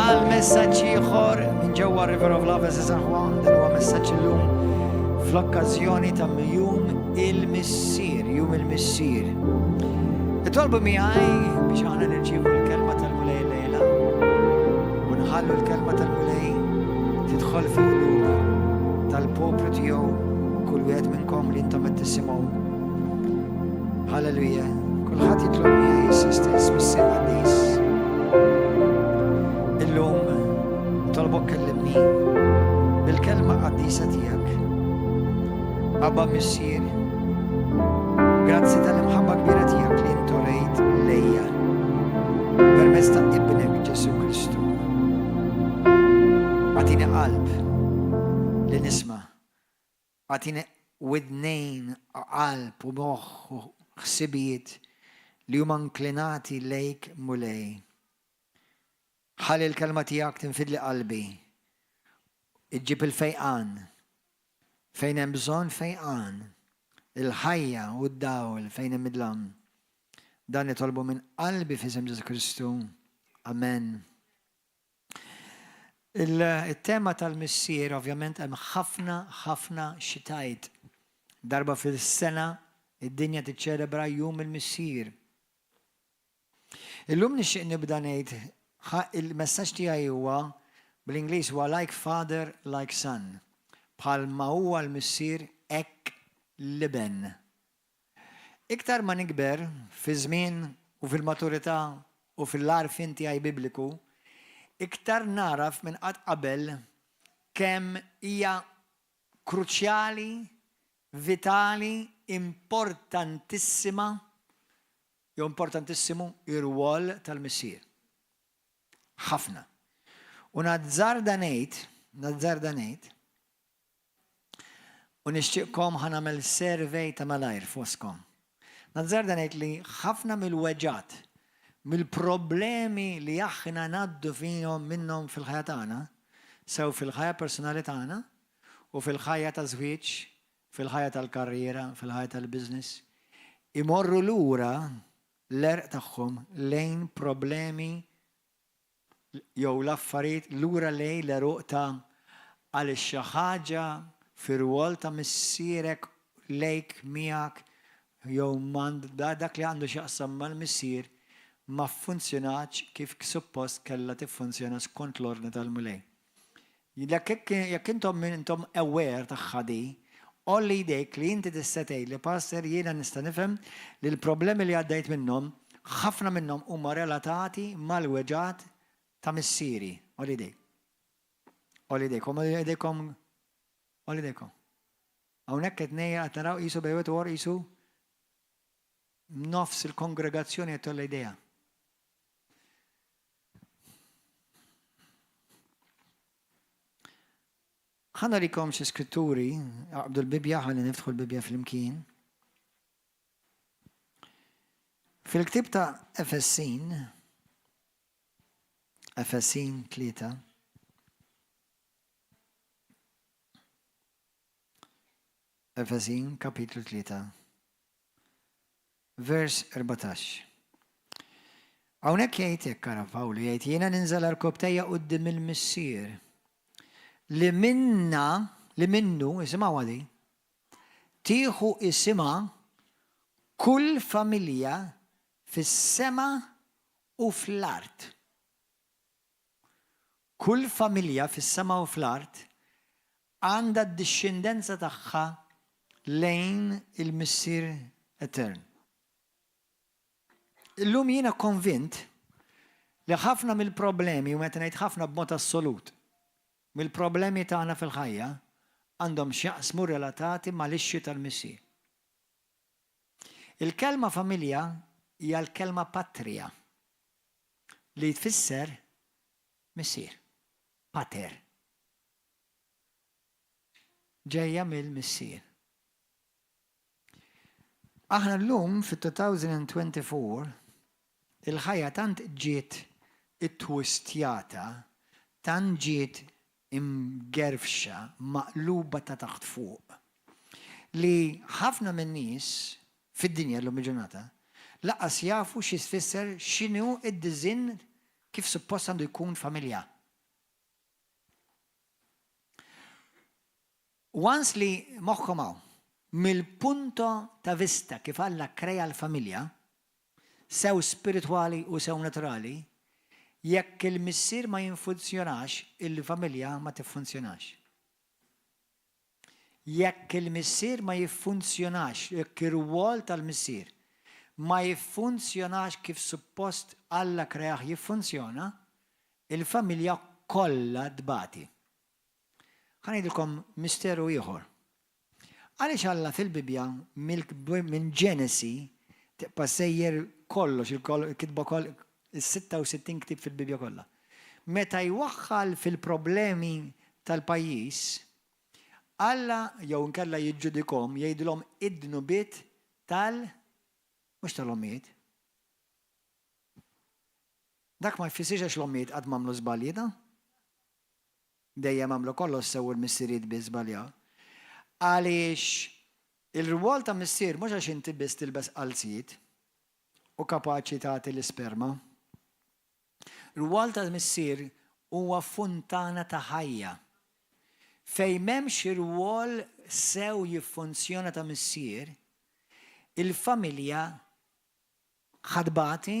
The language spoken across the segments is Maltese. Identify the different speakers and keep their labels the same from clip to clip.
Speaker 1: għal messaġġ ieħor minn ġewwa River of Love eżiż aħwa, dan huwa messaġġ illum fl-okkażjoni ta' Jum il-Missier, Jum il-Missier. Itolbu miegħi biex aħna nirċievu l-kelma tal-Mulej lejla u nħallu l-kelma tal-Mulej tidħol fil-qlub tal-poplu tiegħu u kull wieħed minnkom li intom qed tisimgħu. Halleluja. Kulħadd jitlob miegħi issa stess Missier qaddis. Illum tolbok kellimni bil-kelma qaddisa tiegħek. Abba Missier, grazzi tal-imħabba kbira tiegħek li intorejt lejja permezz ta' ibnek Ġesu Kristu. Agħtini qalb li nisma' Agħtini widnejn, qalb u moħħ u ħsibijiet li huma nklinati lejk Mulej. Ħalli l-Kelma tiegħek tinfidli qalbi, iġġib il-fejqan fejn hemm bżonn fejqan, il-ħajja u d-dawl fejn hemm id-dlam. Dan nitolbu minn qalbi f'isem Ġesù Kristu. Amen. Il-tema tal-missier ovvjament hemm ħafna ħafna xi tgħid. Darba fis-sena id-dinja tiċċelebra Jum il-Missier. Illum nixtieq nibda ngħid il-messaġġ tiegħi huwa bl-Ingliż huwa like father like son. Bħal ma huwa l-missier hekk l-iben. Iktar ma nikber fiż-żmien u fil-maturità u fil-għarfien tiegħi Bibliku, iktar nagħraf minn qatt qabel kemm hija kruċjali, vitali, importantissima jew importantissimu r-rwol tal-missier. Ħafna. U nazzarda ngħid, nazzarda ngħid, U nixtieqkom ħa nagħmel survey ta' malajr fostkom. Nazzarda ngħid li ħafna mill-weġgħat, mill-problemi li aħna ngħaddu fihom minnhom fil-ħajja tagħna, sew fil-ħajja personali tagħna u fil-ħajja ta' żwieġ, fil-ħajja tal-karriera, fil-ħajja tal-business, imorru lura l-għerq tagħhom lejn problemi jew l-affarijiet lura lejn l-għeruq ta' għaliex xi ħaġa fir-rwol ta' missierek lejk miegħek jew dak li għandu x'jaqsam mal-missier ma ffunzjonatx kif suppost kellha tiffunzjona skont l-ordni tal-Mulej. Jekk intom intom aware tagħha di, għolli jdejk li inti tista' tgħidli, Pastor jiena nista' nifhem li l-problemi li għaddejt minnhom, ħafna minnhom huma relatati mal-weġgħat ta' missieri. Għolli jdejk. Għolli jdejkom, għolli jdejkom, għolli jdejkom. Hawnhekk qed ngħid qed naraw qisu bejn wieħed u ieħor qisu nofs il-kongregazzjoni qed tgħolli jdejha. Ħa nurikom xi skritturi, aqbdu l-Bibbja, ħalli niftħu l-Bibbja flimkien. Fil-ktib ta' Efessin, Efessin 3, Efesin kapitlu 3. Vers 14. Hawnhekk jgħid hekk ara Pawlu jgħid jiena ninżel għarkobbtejja quddiem il-Missier li minna li minnu isimgħuha di tieħu isimha kull familja fis-sema u fl-art. Kull familja fis-sema u fl-art għandha d-dixxindenza tagħha lejn il-Missier Etern. Illum jiena konvint li ħafna mill-problemi, u meta ngħid ħafna b'mod assolut, mill-problemi tagħna fil-ħajja għandhom x'jaqsmu relatati mal-issue tal-Missier. Il-kelma familja hija l-kelma patria li tfisser missier, pater. Ġejja mill-missier. Aħna llum fit-2024 il-ħajja tant ġiet ittwistjata, tant ġiet imgerfxa, maqluba ta' taħt fuq, li ħafna min-nies fid-dinja llum il-ġurnata lanqas jafu xi tfisser x'inhu d-diżinn kif suppost għandu jkun familja. Once li moħħkom hawn, mill-punto ta' vista kif Alla krea l-familja, sew spiritwali u sew naturali, jekk il-missier ma jinfunzjonax, il-familja ma tiffunzjonax. Jekk il-missier ma jiffunzjonax, jekk ir-rwol tal-missier ma jiffunzjonax kif suppost Alla kreah jiffunzjona, il-familja kollha tbati. Ħa ngħidilkom misteru ieħor. Għaliex Alla fil-Bibbja minn Ġenesi tibqa' sejjer kollox, il-kitba koll, is-66 ktieb fil-Bibbja kollha. Meta jwaħħal fil-problemi tal-pajjiż, Alla jew inkella jiġġudikhom jgħidilhom id-dnubiet tal mhux tal-ommijiet. Dak ma jfissirx għax l-ommijiet qatt m'għamlu żbalji ta'. Dejjem għamlu kollox sew u l-missirijiet biss żbaljaw. Għaliex il-rwol ta' missier mhux għax inti biss tilbes qalziet u kapaċi tagħti l-isperma. Rwol ta' missier huwa funtana ta' ħajja. Fejn m'hemmx irwol sew jiffunzjona ta' missier, il-familja ħa tbati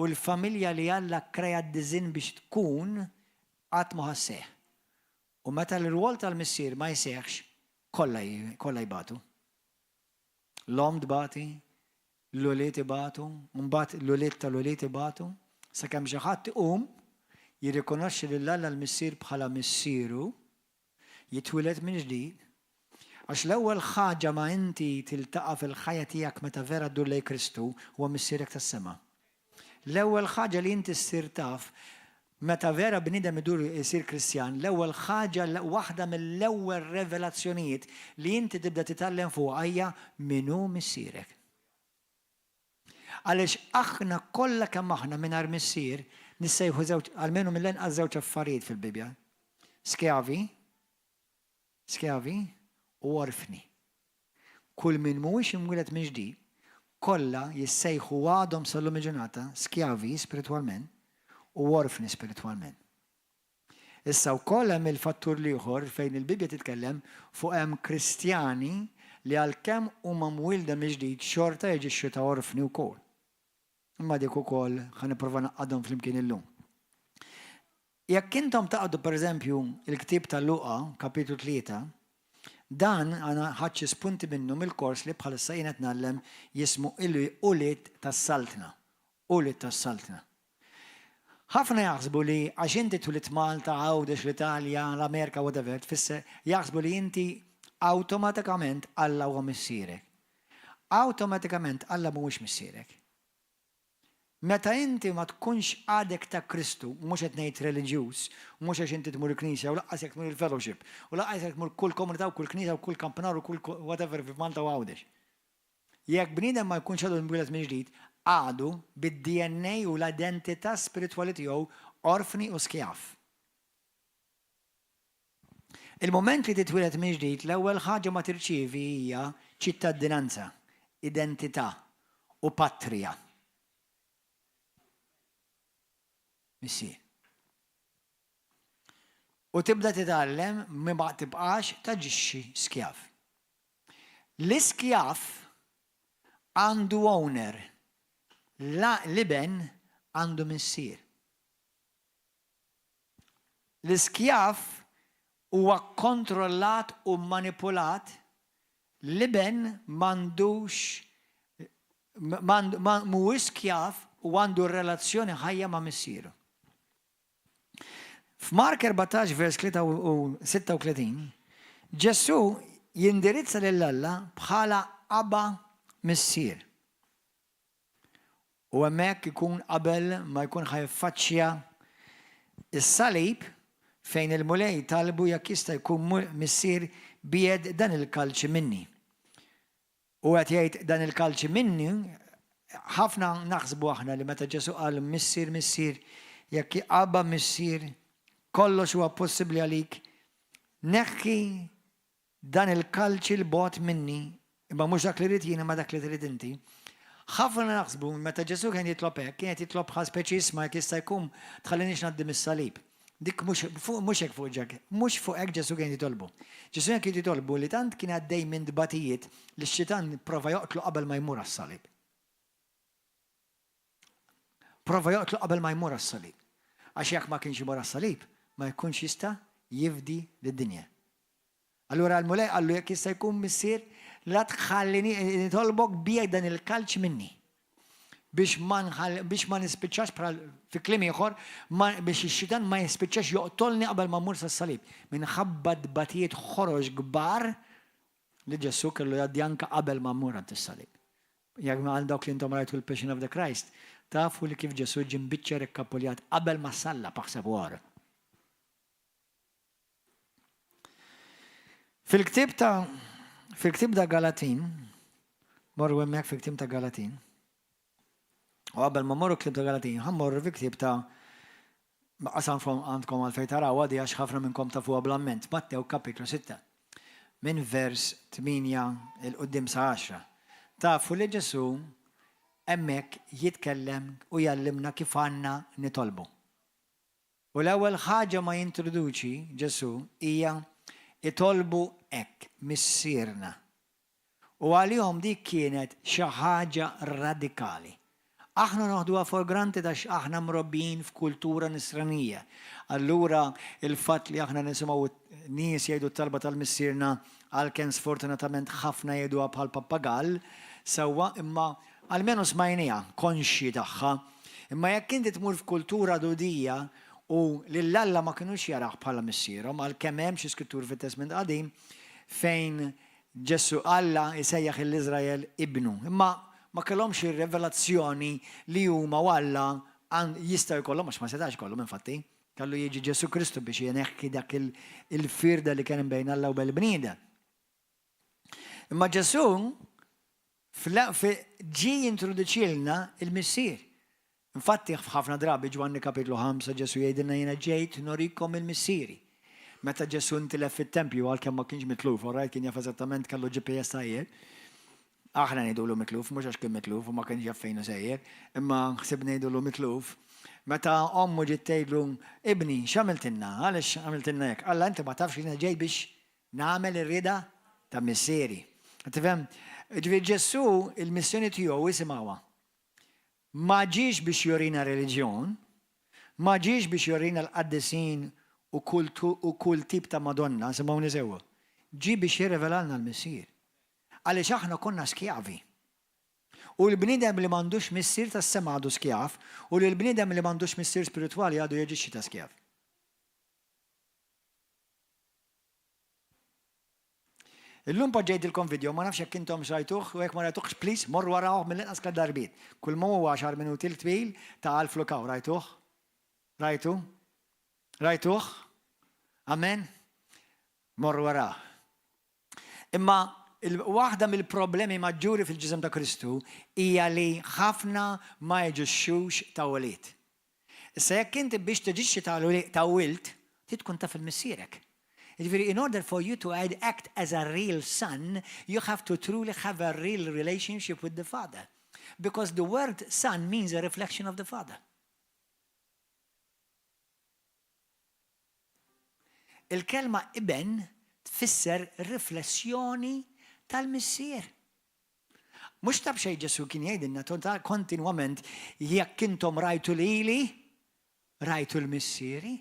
Speaker 1: u l-familja li Alla kkrea d-diżinn biex tkun qatt mhu ħa sseħħ. U meta l-irwol tal-missier ma jseħħx, kollha kollha jbatu. L-omm tbati, l-ulied ibatu, u mbagħad l-ulied tal-ulied ibatu, sakemm xi ħadd iqum, jirrikonoxxi lil Alla l-Missier bħala Missieru, jitwieled minn ġdid, għax l-ewwel ħaġa ma inti tiltaqa' fil-ħajja tiegħek meta vera ddur lejn Kristu huwa Missierek tas-sema. L-ewwel ħaġa li inti ssir taf meta vera bniedem idur isir Kristjan, l-ewwel ħaġa, waħda mill-ewwel revelazzjonijiet li inti tibda titgħallem fuqha hija min hu Missierek. Għaliex aħna kollha kemm aħna mingħajr missier nissejħu żewġ, almenu mill-inqas żewġ affarijiet fil-Bibbja. Skjavi, skjavi u orfni. Kull min mhuwiex imwieled minn ġdid, kollha jissejħu għadhom sal-lum il-ġurnata skjavi spiritwalment u orfni spiritwalment. Issa wkoll hemm il-fattur l-ieħor fejn il-Bibbja titkellem fuq hemm Kristjani li għalkemm huma mwielda mill-ġdid xorta jaġixxu ta' orfni wkoll. Imma dik ukoll ħa nipprova ngħaqqadhom flimkien illum. Jekk intom taqdu pereżempju il-ktieb ta' Luqa, kapitlu 3, dan għana ħadt xi spunti minnu mill-kors li bħalissa jien qed ngħallem jismu il-Ulied tas-Saltna. Ulied tas-Saltna. Ħafna jaħsbu li għax inti twlidt Malta, Għawdex, l-Italja, l-Amerika, whatever, tfisser jaħsbu li inti awtomatikament Alla huwa missierek. Awtomatikament Alla mhuwiex missierek. Meta inti ma tkunx għadek ta' Kristu, mhux qed ngħid reliġjuż, mhux għax inti tmur il-knisja u lanqas jekk tmur il-fellowship, u lanqas jekk tmur kull komunità u kull knisja u kull kampnar u kull whatever f'Malta u Għawdex. Jekk bniedem ma jkunx għadu mwieled mill-ġdid, għadu, bid-DNA u l-identità spiritwali tiegħu, orfni u skjav. Il-mument li titwieled mill-ġdid, l-ewwel ħaġa ma tirċievi hija ċittadinanza, identità u patrija. Missier. U tibda titgħallem ma tibqax taġixxi skjav. L-iskjav għandu owner, l-iben għandu missier. L-iskjav huwa kontrollat u manipulat, l-iben m'għandux mhuwiex skjav u għandu relazzjoni ħajja ma' missieru. F'Mark 14 vers 36, Ġesù jindirizza lil Alla bħala Abba Missier. U hemmhekk ikun qabel ma jkun ħa jiffaċċja s-salib fejn il-Mulej talbu jekk jista' jkun Missier biegħed dan il-kalċi minni. U qed jgħid dan il-kalċi minni, ħafna naħsbu aħna li meta Ġesù qal Missier, Missier, jekk Abba Missier, kollox huwa possibbli għalik, neħħi dan il-kalċi 'l bogħod minni, imma mhux dak li rrid jien imma dak li trid inti. Ħafna naħsbu meta Ġesù kien jitlob hekk, kien qed jitlob bħal speċi isma' jekk jista' jkun tħallinix ngħaddi mis-salib. Dik mhux mhux hekk fuq ġak, mhux fuq hekk Ġesù kien jitolbu. Ġesù kien jitolbu li tant kien għaddej minn tbatijiet li x-xitan prova joqtlu qabel ma jmur għas-salib. Prova joqtlu qabel ma jmur għas-salib. Għax jekk ma kienx imur għas-salib, ma jkunx jista' jifdi lid-dinja. Allura l-Mulej qallu jekk jista' jkun missier, la tħallini nitolbok biegħed dan il-kalċ minni. Biex ma biex ma nispiċċax bħal fi kliem ieħor, biex ix-xitan ma jispiċċax joqtolni qabel ma mmur sas-salib. Minħabba tbatijiet ħorox kbar li Ġesù kellu jgħaddi anke qabel ma mmur għand is-salib. Jekk għal dawk li intom rajtu l-Passion of the Christ, tafu li kif Ġesù ġie mbiċċer ikkapuljat qabel ma sallab aħseb u ara. Fil-ktieb ta' fil-ktieb ta' Galatin, morru hemmhekk fil-ktieb ta' Galatin. U qabel ma morru ktieb ta' Galatin, ħa morru fil-ktieb ta' qasam għandkom għalfejn taraw għadi għax ħafna minnkom tafuha bl-amment, Mattew kapitlu 6. Minn vers 8 'il quddiem sa 10. Tafu li Ġesù hemmhekk jitkellem u jgħallimna kif għandna nitolbu. U l-ewwel ħaġa ma jintroduċi Ġesù hija itolbu hekk, Missierna. U għalihom dik kienet xi ħaġa radikali. Aħna noħduha for granted għax aħna mrobbijin f'kultura nisranija. Allura il-fatt li aħna nisimgħu nies jgħidu t-talba tal-Missierna għalkemm sfortunatament ħafna jgħiduha bħal pappagall, sewwa imma almenu smajniha, konxji tagħha. Imma jekk inti tmur f'kultura Lhudija u lil Alla ma kinux jarawh bħala Missierhom, għalkemm hemm xi skritturi fit-Testment Qadim fejn Ġesù Alla jsejjaħ lil Iżrael ibnu. Imma ma kellhomx ir-rivelazzjoni li huma u Alla jistgħu jkollhom, għax ma setax ikollhom infatti, kellu jiġi Ġesù Kristu biex jneħħi dak il-firda li kien hemm bejn Alla u bejn il-bniedem. Imma Ġesù ġie jintroduċilna il-Missier. Infatti f'ħafna drabi Ġwanni kapitlu 5 Ġesù jgħidilna jiena ġejt norikom il-Missieri. Meta Ġesù ntilef fit-tempju għalkemm ma kienx mitluf, all right, kien jaf eżattament kellu GPS tajjeb. Aħna ngħidulu mitluf, mhux għax kien mitluf u ma kienx jaf fejn hu sejjer, imma ħsib ngħidulu mitluf. Meta ommu ġiet tgħidlu, ibni, x'għamiltilna? Għaliex għamiltilna hekk? Alla inti ma tafx jiena ġej biex Nagħmel ir-rieda ta' Missieri. Tifhem? Ġifieri Ġesù il-missjoni tiegħu isimgħuha. Ma ġiex biex jurina reliġjon, ma ġiex biex jurina l-qaddisin u kull u kull tip ta' Madonna, simgħuni sewwa. Ġie biex jirrevelalna l-Missier. Għaliex aħna konna skjavi. U l-bniedem li m'għandux missier tas-sema għadu skjav, u l-bniedem li m'għandux missier spiritwali għadu jaġixxi ta' skjav. Illum poġġejtilkom video, ma nafx jekk intom rajtuh, u jekk ma rajtuhx, please, morru warawh mill-inqas tliet darbiet. Kull ma huwa għaxar minuti l-twil ta' Alf Lukaw, rajtuh? Rajtu? Rajtuh? Amen? Morru warawh. Imma waħda mill-problemi maġġuri fil-ġisem ta' Kristu hija li ħafna ma jaġixxux ta' wlied. Issa jekk inti biex taġixxi ta' wild, trid tkun taf il-missierek. Jiġifieri in order for you to act as a real son, you have to truly have a real relationship with the father. Because the word son means a reflection of the father. Il-kelma iben tfisser riflessjoni tal-missier. Mhux ta' b'xejn Ġesù kien jgħidilna kontinwament jekk intom rajtu lili, rajtu l-Missieri.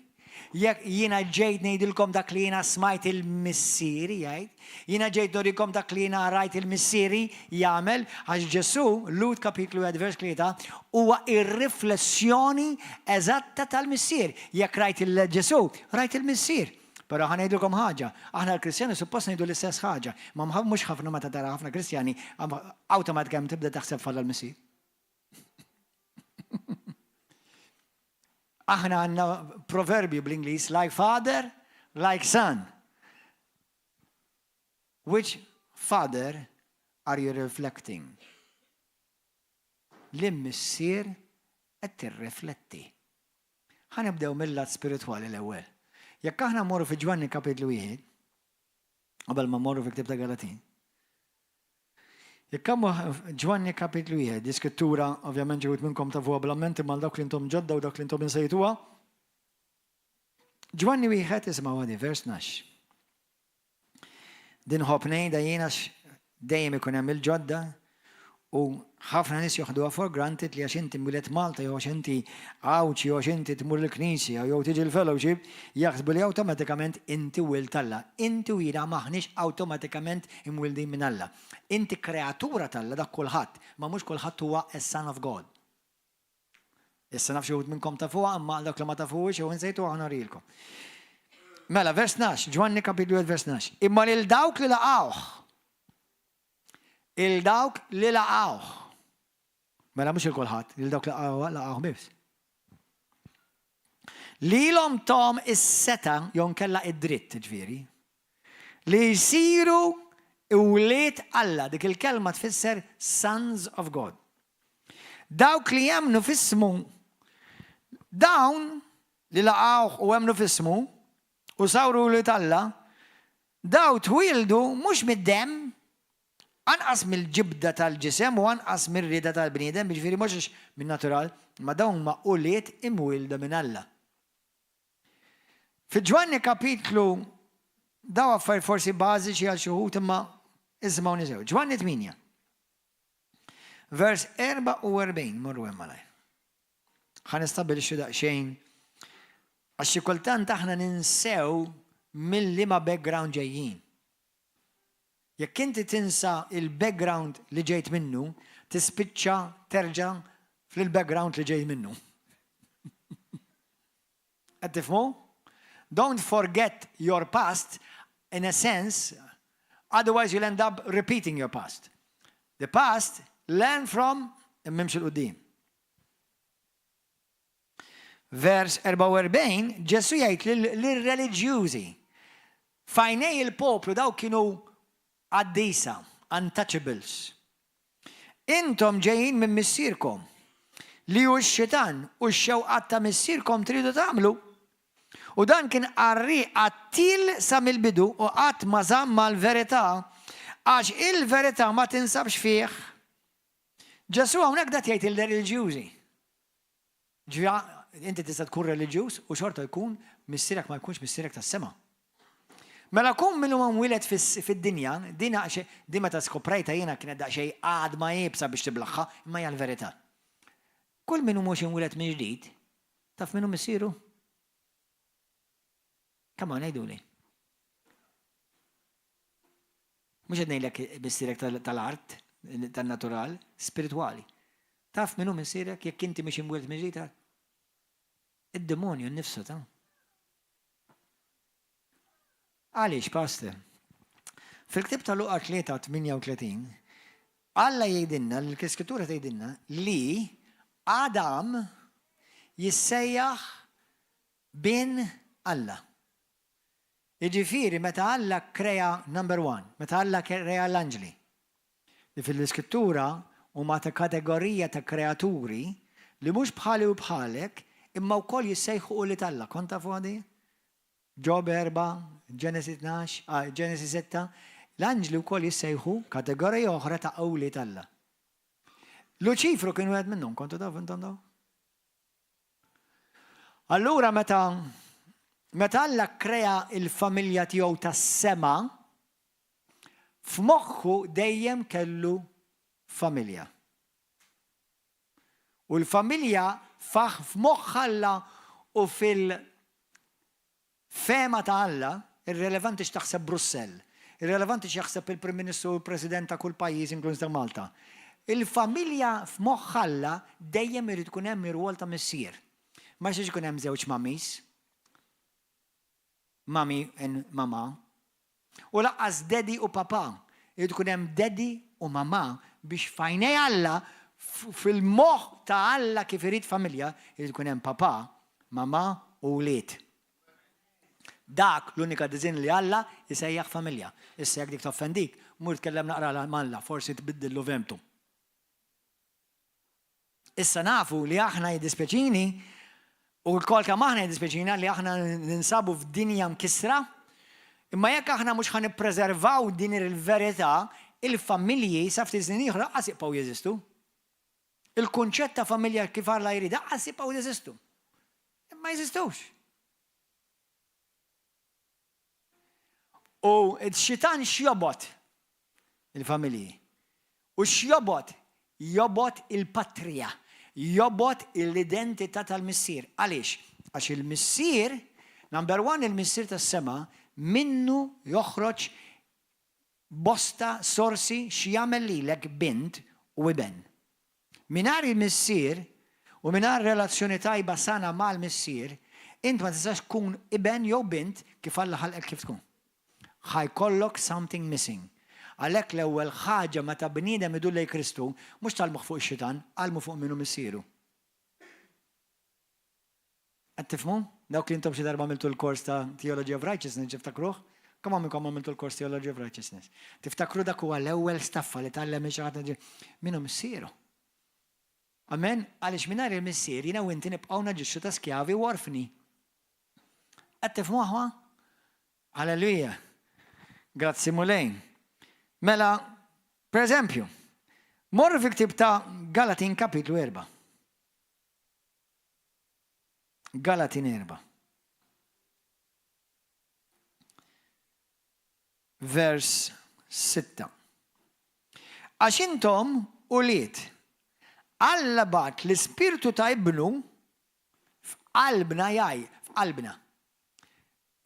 Speaker 1: Jekk jiena ġejt ngħidilkom dak li jiena smajt il-Missieri jgħid, jiena ġejt nurikom dak li jiena rajt il-Missieri jagħmel, għax Ġesù, Lud kapitlu 1 vers 3, huwa ir-riflessjoni eżatta tal-Missier. Jekk rajt il-Ġesù, rajt il-Missier. Però ħa ngħidilkom ħaġa, aħna l-Kristjani suppost ngħidu l-istess ħaġa, imma mhux ħafna meta tara ħafna Kristjani awtomatikament tibda taħseb f'Alla l-Missier. Aħna għandna proverbju bl-Ingliż, like father, like son. Which father are you reflecting? L-missier qed tirrifletti. Ħa nibdew mil-lat spiritwali l-ewwel. Jekk aħna mmorru fi Ġwanni kapitlu wieħed, qabel ma mmorru fi ktieb ta' Galatin, jekk Ġwanni kapitlu wieħed, di skrittura ovvjament ġewt minnkom tafuha bl-amment imma dawk li intom ġodda u dawk li intom insejtuha. Ġwanni wieħed isimgħu għadi, vers 12. Din ħobb ngħidha jien għax dejjem ikun hemm il-ġodda u ħafna nies joħduha for granted li għax inti mwieled Malta jew għax inti Għawdxi jew għax inti tmur il-knisja jew tiġi l-fellowship jaħsbu li awtomatikament inti wild Alla. Inti u jiena m'aħniex awtomatikament imwieldin minn Alla. Inti kreatura t'Alla dak kulħadd, ma mhux kulħadd huwa a son of God. Issa naf xi wħud minnkom tafuha, imma għal dawk li ma tafuhiex jew insejtuha ħa nurielkom. Mela, vers 12, Ġwanni kapitlu 1 vers 12. Imma lil dawk li laqgħuh. Il dawk li laqgħuh. Mela mhux il kulħadd, lil dawk li laqgħuh biss. Lilhom tom is-seta jew nkella id-dritt ġifieri li jsiru wlied Alla, dik il-kelma tfisser sons of God. Dawk li jemmnu f'ismu, dawn li laqgħuh u emmnu f'ismu u saru wlied Alla, daw twieldu mhux mid-demm, anqas mill-ġibda tal-ġisem u anqas mir-rieda tal-bniedem, jiġifieri mhux għax min-natural, imma dawn huma ulied imwielda minn Alla. Fi Ġwanni kapitlu daw affarijiet forsi bażiċi għal xi wħud imma isimgħuni sew. Ġwanni 8. Vers 44, morru hemm malajr. Ħa nistabbilixxu daqsxejn għax xi kultant aħna ninsew mill-liema background ġejjin. Jekk inti tinsa il-background li ġejt minnu, tispiċċa terġa' fil-background li ġejt minnu. Qed tifhmu? Don't forget your past in a sense, otherwise you'll end up repeating your past. The past, learn from, imma imxi 'l quddiem. Vers 44, Ġesù jgħid lir-reliġjużi. F'għajnej il-poplu daw kienu qaddisa, untouchables. Intom ġejjin minn missierkom, li hu x-xitan, u x-xewqat ta' missierkom tridu tagħmlu. U dan kien qarrieq qattiel sa mill-bidu u qatt ma żamm mal-verità, għax il-verità ma tinsabx fih. Ġesù hawnhekk dat jgħid il-reliġjużi. Ġifieri inti tista' tkun reliġjuż u xorta jkun missierek ma jkunx missierek tas-sema. Mela kun min huwa mwieled fid-dinja, din din meta skoprejtha jiena kienet daqsxejn għadma iebsa biex tiblaħħa, imma hija l-verità. Kull min hu mhux imwieled mill-ġdid, taf min hu missieru? Come on, għiduli. Mhux qed ngħidlek missierek tal-art, tan-natural, spiritwali. Taf min hu missierek jekk inti mhux imwieled mill-ġdid? Id-demonju nnifsu ta'. Għaliex, Pastor? Fil-ktieb ta' Luqa 3:38, Alla jgħidilna, l-Iskrittura tgħidilna li Adam jissejjaħ bin Alla. Jiġifieri meta Alla krea number one, meta Alla krea l-anġli, li fil-Iskrittura huma ta' kategorija ta' kreaturi li mhux bħali u bħalek, imma wkoll jissejħu ulied Alla. Kont tafu għadi? Ġob 4, Ġenesi 12, ah, Ġenesi 6, l-anġli wkoll jissejħu kategorija oħra ta' ulied Alla. Luċifru kien wieħed minnhom, kontu tafu intom daw? Allura meta meta Alla krea il-familja tiegħu tas-sema, f'moħħu dejjem kellu familja. U l-familja faħ f'moħħ Alla u fil-fehma ta' Alla, irrelevanti x'taħseb Brussell, irrelevanti x'jaħseb il-Prim Ministru u l-President ta' kull pajjiż inkluż ta' Malta. Il-familja f'moħħ Alla dejjem irid ikun hemm ir-rwol ta' missier. Ma jistax ikun hemm żewġ mummies. Mummy and mama. U lanqas daddy u papa. Irid ikun hemm daddy u mama biex f'għajnej Alla, fil-moħħ ta' Alla kif irid familja, irid ikun hemm papa, mama u wlied. Dak l-unika diżinn li Alla jsejjaħ familja. Issa jekk dik toffendik, mur tkellem naqra m'Alla, forsi tbiddillu fehmtu. Issa nafu li aħna jiddispjaċini, u lkoll kemm aħna jiddispjaċina li aħna ninsabu f'dinja mkissra, imma jekk aħna mhux ħa nippreservaw din il-verità, il-familji sa ftit snin ieħor lanqas jibqgħu jeżistu. Il-kunċett ta' familja kif Alla jrid lanqas jibqgħu jeżistu. Ma jeżistux. U x-xitan x'jobgħod? Il-familji. U x'jobgħod? Jobgħod il-patrija. Jobgħod l-identità tal-missier. Għaliex? Għax il-missier, number one, il-missier tas-sema, minnu joħroġ bosta sorsi x'jagħmel lilek bint u iben. Mingħajr il-missier u mingħajr relazzjoni tajba sana mal-missier, int ma tistax tkun iben jew bint kif Alla ħalqek kif tkun. Ħa jkollok something missing. Għalhekk l-ewwel ħaġa meta bniedem idur lejn Kristu, mhux tgħallmuh fuq ix-xitan, għallmu fuq min hu missieru. Qed tifhmu? Dawk li intom xi darba għamiltu l-kors ta' Theology of Righteousness tiftakruh? Kemm hawn minnkom għamiltu l-kors Theology of Righteousness? Tiftakru dak huwa l-ewwel staffa li tgħallem lil xi ħadd min hu missieru. Amen? Għaliex mingħajr il-missier jiena u inti nibqgħu naġixxu ta' skjavi u orfni. Qed tifhmu aħwa? Halleluja. Grazzi Mulej. Mela, per eżempju, morru fi ktib ta' Galatin kapitlu 4. Galatin 4. Vers 6. Għax intom ulied, Alla bagħat l-ispirtu ta' ibnu f'qalbna jgħaj, f'qalbna.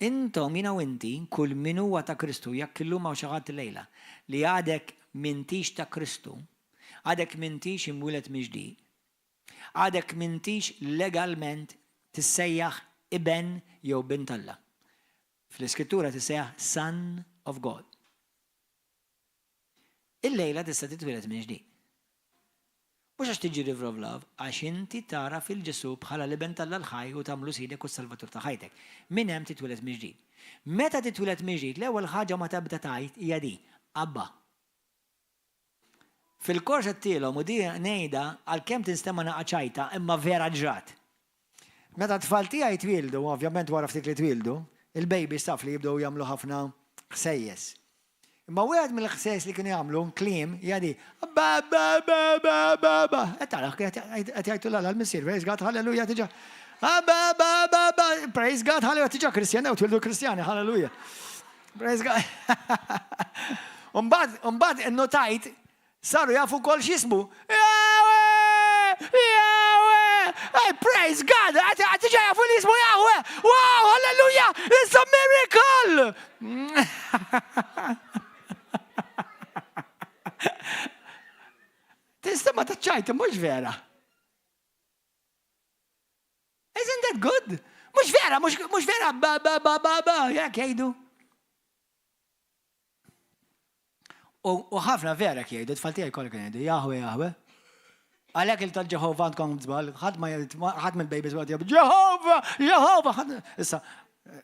Speaker 1: Intom, jiena u inti, kull min huwa ta' Kristu, jekk illum hawn xi ħadd illejla li għadek m'intix ta' Kristu, għadek m'intix imwieled mill-ġdid, Għadek m'intix legalment tissejjaħ iben jew bint Alla. Fl-Iskrittura tissejjaħ son of God. Illejla tista' titwieled minn ġdid. Mhux għax tiġi River of Love, għax inti tagħraf 'il Ġesù bħala l-Iben t'Alla l-ħaj u tagħmlu Sidek u s-Salvatur ta' ħajtek. Minn hemm titwieled minn ġdid. Meta titwieled minn ġdid, l-ewwel ħaġa ma tibda tgħid hija di, Abba. Fil-kors għedtilhom, u din ngħidha għalkemm tinstema' naqa' ċajta, imma vera ġrat. Meta t-tfal tiegħi twieldu, ovvjament wara ftit li twieldu, il-babies taf li jibdew jagħmlu ħafna ħsejjes. Imma wieħed mill-ħsejjes li kienu jagħmlu, kliem, hija di, ba ba ba ba ba ba. Qed tara qed jgħidu 'l Alla l-Missier, praise God, hallelujah, diġà. Ba ba ba ba, praise God, hallelujah, diġà Kristjani, u twildu Kristjani, hallelujah. Praise God. Umbagħad, umbagħad innotajt saru jafu wkoll x'jismu. Yahweh! Yahweh! Hey, praise God! Qed diġà jafu li jismu Yahweh! Wow, hallelujah! It's a miracle! Tista' ma taċċajt, mhux vera. Isn't that good? Mhux vera, mhux vera, ba ba ba ba ba, jekk jgħidu. U ħafna vera jgħidu, tfal tiegħi kollha kienu jgħidu, Jahwe, Jahwe. Għalhekk il tal-Ġehova għandkom żball, ħadd ma ħadd mill-babies ma jgħidu Ġehova, Ġehova. Issa,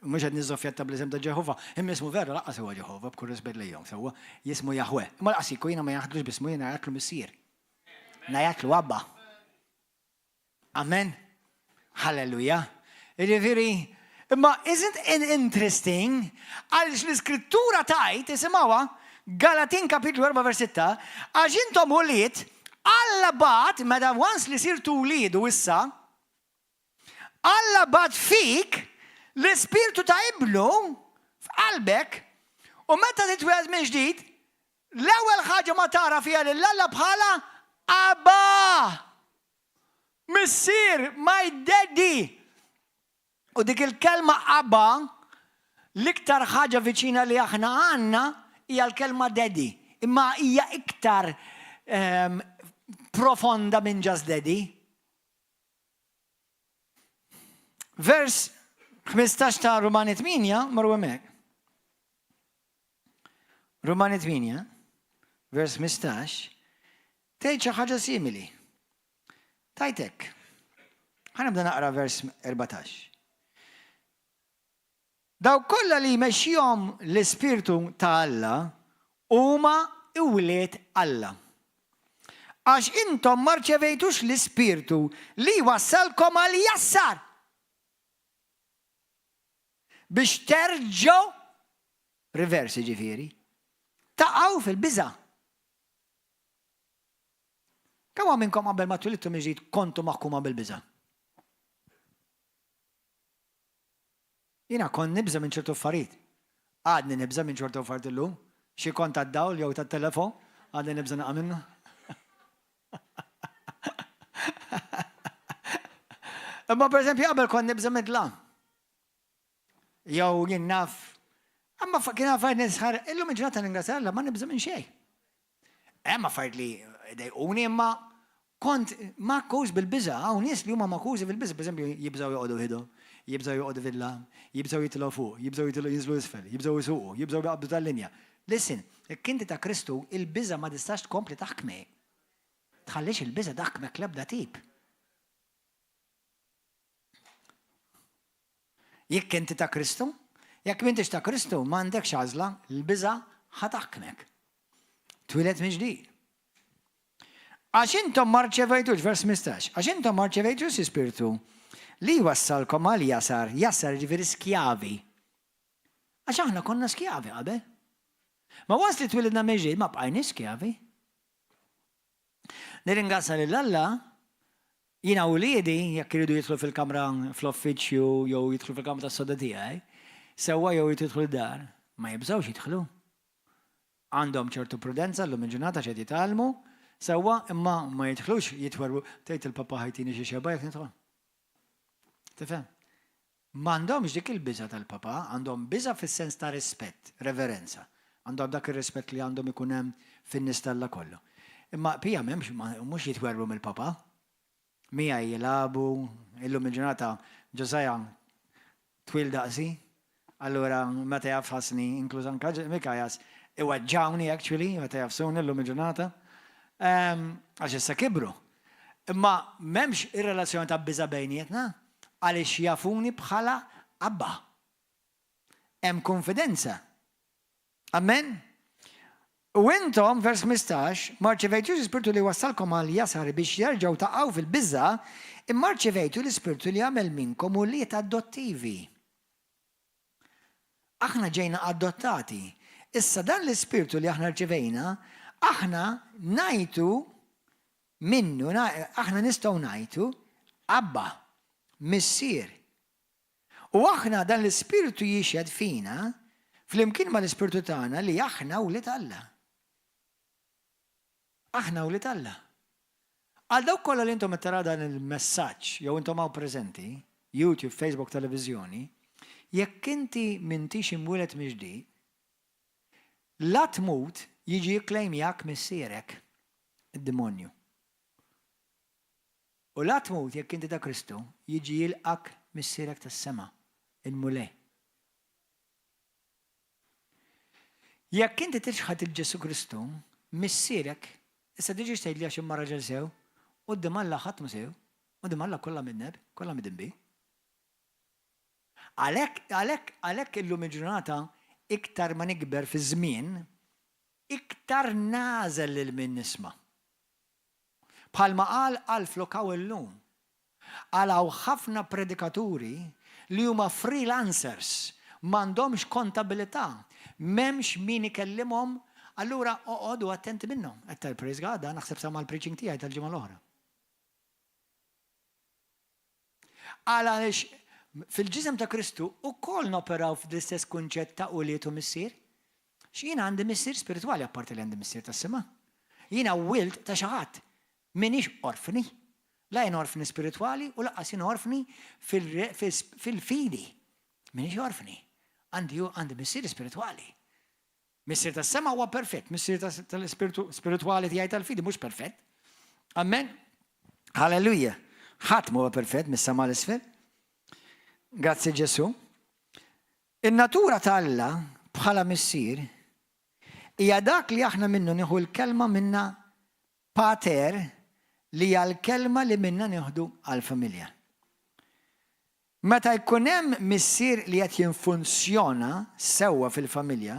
Speaker 1: mhux qed niżoffjetta bl-isem ta' Ġehova, imma ismu vera laqqas huwa Ġehova b'kull rispett lejhom, sewwa jismu Jahwe. Imma laqas jiena ma jaħdlux b'ismu jiena jgħatlu missier. Ngħajatlu Abba. Amen. Halleluja. Jiġifieri, imma isn't it interesting għaliex l-iskrittura tajt, isimgħuha, Galatin kapitlu 4 vers 6, għax intom ulied, Alla bagħat, meta once li sirtu wliedu issa, Alla bagħat fik l-ispirtu ta' ibnu f'qalbek u meta titwieled minn ġdid, L-ewwel ħaġa ma tara fiha lil Alla bħala Abba! Missier, my daddy! U dik il-kelma Abba, l-iktar ħaġa viċina li aħna għandna hija l-kelma daddy. Imma hija iktar ehm, profonda minn just daddy. Vers 15 ta' Rumani 8, marru hemmhekk. Rumani 8, vers 15, tgħid xi ħaġa simili. Tajtek. Ħa nibda naqra vers 14. Dawk kollha li jmexxihom l-Ispirtu ta' Alla huma wlied Alla. Għax intom ma rċevejtux l-ispirtu li jwassalkom għal jassar. Biex terġgħu, reverse jiġifieri, taqgħu fil-biża'. Kemm hawn minnkom qabel ma twilidtu mill-ġdid kontu maħkuma bil-biża'? Jiena kont nibża' minn ċertu affarijiet. Għadni nibża' minn ċertu affarijiet illum. Xi kont tad-dawl jew tat-telefon, għadni nibża' naqa' minnu. Imma pereżempju qabel kont nibża' mid-dlam. Jew jien naf, imma kien affarijiet nisħar, illum il-ġurnata ningrazzja Alla ma nibża' minn xejn. Hemm affarijiet li jdejquni imma kont makkuż bil-biża', hawn nies li huma makkużi fil-biża', pereżempju jibżgħu joqogħdu waħidhom, jibżgħu joqogħdu fid-dlam, jibżgħu jitilgħu fuq, jibżgħu jitilgħu jinżlu isfel, jibżgħu jsuqu, jibżgħu jaqbdu tal-linja. Listen, jekk inti ta' Kristu, il-biża' ma tistax tkompli taħkmek. Tħallix il-biża' taħkmek l-ebda tip. Jekk inti ta' Kristu, jekk m'intix ta' Kristu, m'għandekx għażla, l-biża' ħa taħkmek. Twieled minn ġdid. Għax intom ma rċevejtux, vers 15, għax intom ma rċevejtux ispirtu li jwassalkom għal jasar, jasar ġifieri skjavi. Għax aħna konna skjavi qabel. Ma once li twilidna minn ġdid ma bqajniex skjavi. Nirringrazzja lil Alla, jiena u wliedi jekk iridu jidħlu fil-kamra fl-uffiċċju jew jidħlu fil-kamra tas-sodda tiegħi, sewwa jew jridu jidħlu d-dar, ma jibżgħux jidħlu. Għandhom ċertu prudenza llum il-ġurnata x'qed jitgħallmu, sewwa imma ma jidħlux jitwerwru, tgħid il-papa ħa jtini xi xebgħa jekk nidħol. Tifhem? M'għandhomx dik il-biża' tal-papa, għandhom biża' fis-sens ta' rispett, reverenza. Għandhom dak ir-rispett li għandhom ikun hemm fin-nies t'Alla kollu. Imma pija m'hemmx, mhux jitwerwru mill-papa. Miegħi jilagħbu, illum il-ġurnata Josiah twil daqsi, allura meta jafħasni, inkluż anke Mikajas, iweġġgħuni actually meta jafsuni llum il-ġurnata. Għax issa kibru. Imma m'hemmx ir-relazzjoni ta' biża' bejnietna għaliex jafuni bħala Abba. Hemm kunfidenza. Amen? U intom, vers 15, ma rċevejtux l-ispirtu li wassalkom għal jasar biex jerġgħu taqgħu fil-biża', imma rċevejtu l-ispirtu li jagħmel minnkom ulied adottivi. Aħna ġejna adottati. Issa dan l-ispirtu li aħna rċevejna, aħna ngħajtu minnu, aħna nistgħu ngħajtu Abba, Missier. U aħna dan l-Ispirtu jixhed fina, flimkien mal-ispirtu tagħna li aħna wlied Alla. Aħna wlied Alla. Għal dawk kollha li intom qed taraw dan il-messaġġ jew intom hawn preżenti, YouTube, Facebook, televiżjoni, jekk inti m'intix imwieled mill-ġdid, la tmut jiġi jikklejmjak missierek, id-demonju. U la tmut jekk inti ta' Kristu, jiġi jilqgħek Missierek tas-sema, il-Mulej. Jekk inti tiċħad 'il Ġesù Kristu, Missierek, issa tiġix tgħidli għax imma raġel sew, quddiem Alla ħadd mhu sew, quddiem Alla kollha midneb, kollha midinbin. Għalhekk, għalhekk, għalhekk illum il-ġurnata iktar ma nikber fiż-żmien, iktar nagħżel lil min nisma'. Bħalma qal Alf Lukau illum, għal hawn ħafna predikaturi li huma freelancers, m'għandhomx kontabilità, m'hemmx min ikellimhom, allura oqogħdu attenti minnhom. Qed tgħid praise God, dan naħseb sama' l-preaching tiegħi tal-ġimgħa l-oħra. Għal għaliex fil-ġisem ta' Kristu ukoll noperaw fl-istess kunċett ta' ulied u missier. X'jiena għandi missier spiritwali apparti li għandi missier tas-sema. Jiena wild ta' xi ħadd. M'iniex orfni. La jien orfni spiritwali u lanqas jien orfni fil-fidi. M'iniex orfni. Għandi għandi missier spiritwali. Missier tas-sema huwa perfett, missier tal-ispirtu spiritwali tiegħi tal-fidi mhux perfett. Amen. Halleluja. Ħadd m'huwa perfett mis-sema l-isfel. Grazzi Ġesu. In-natura ta' Alla bħala missier hija dak li aħna minnu nieħu l-kelma minna pater li hija l-kelma li minna nieħdu għall-familja. Meta jkun hemm missier li qed jinfunzjona sewwa fil-familja,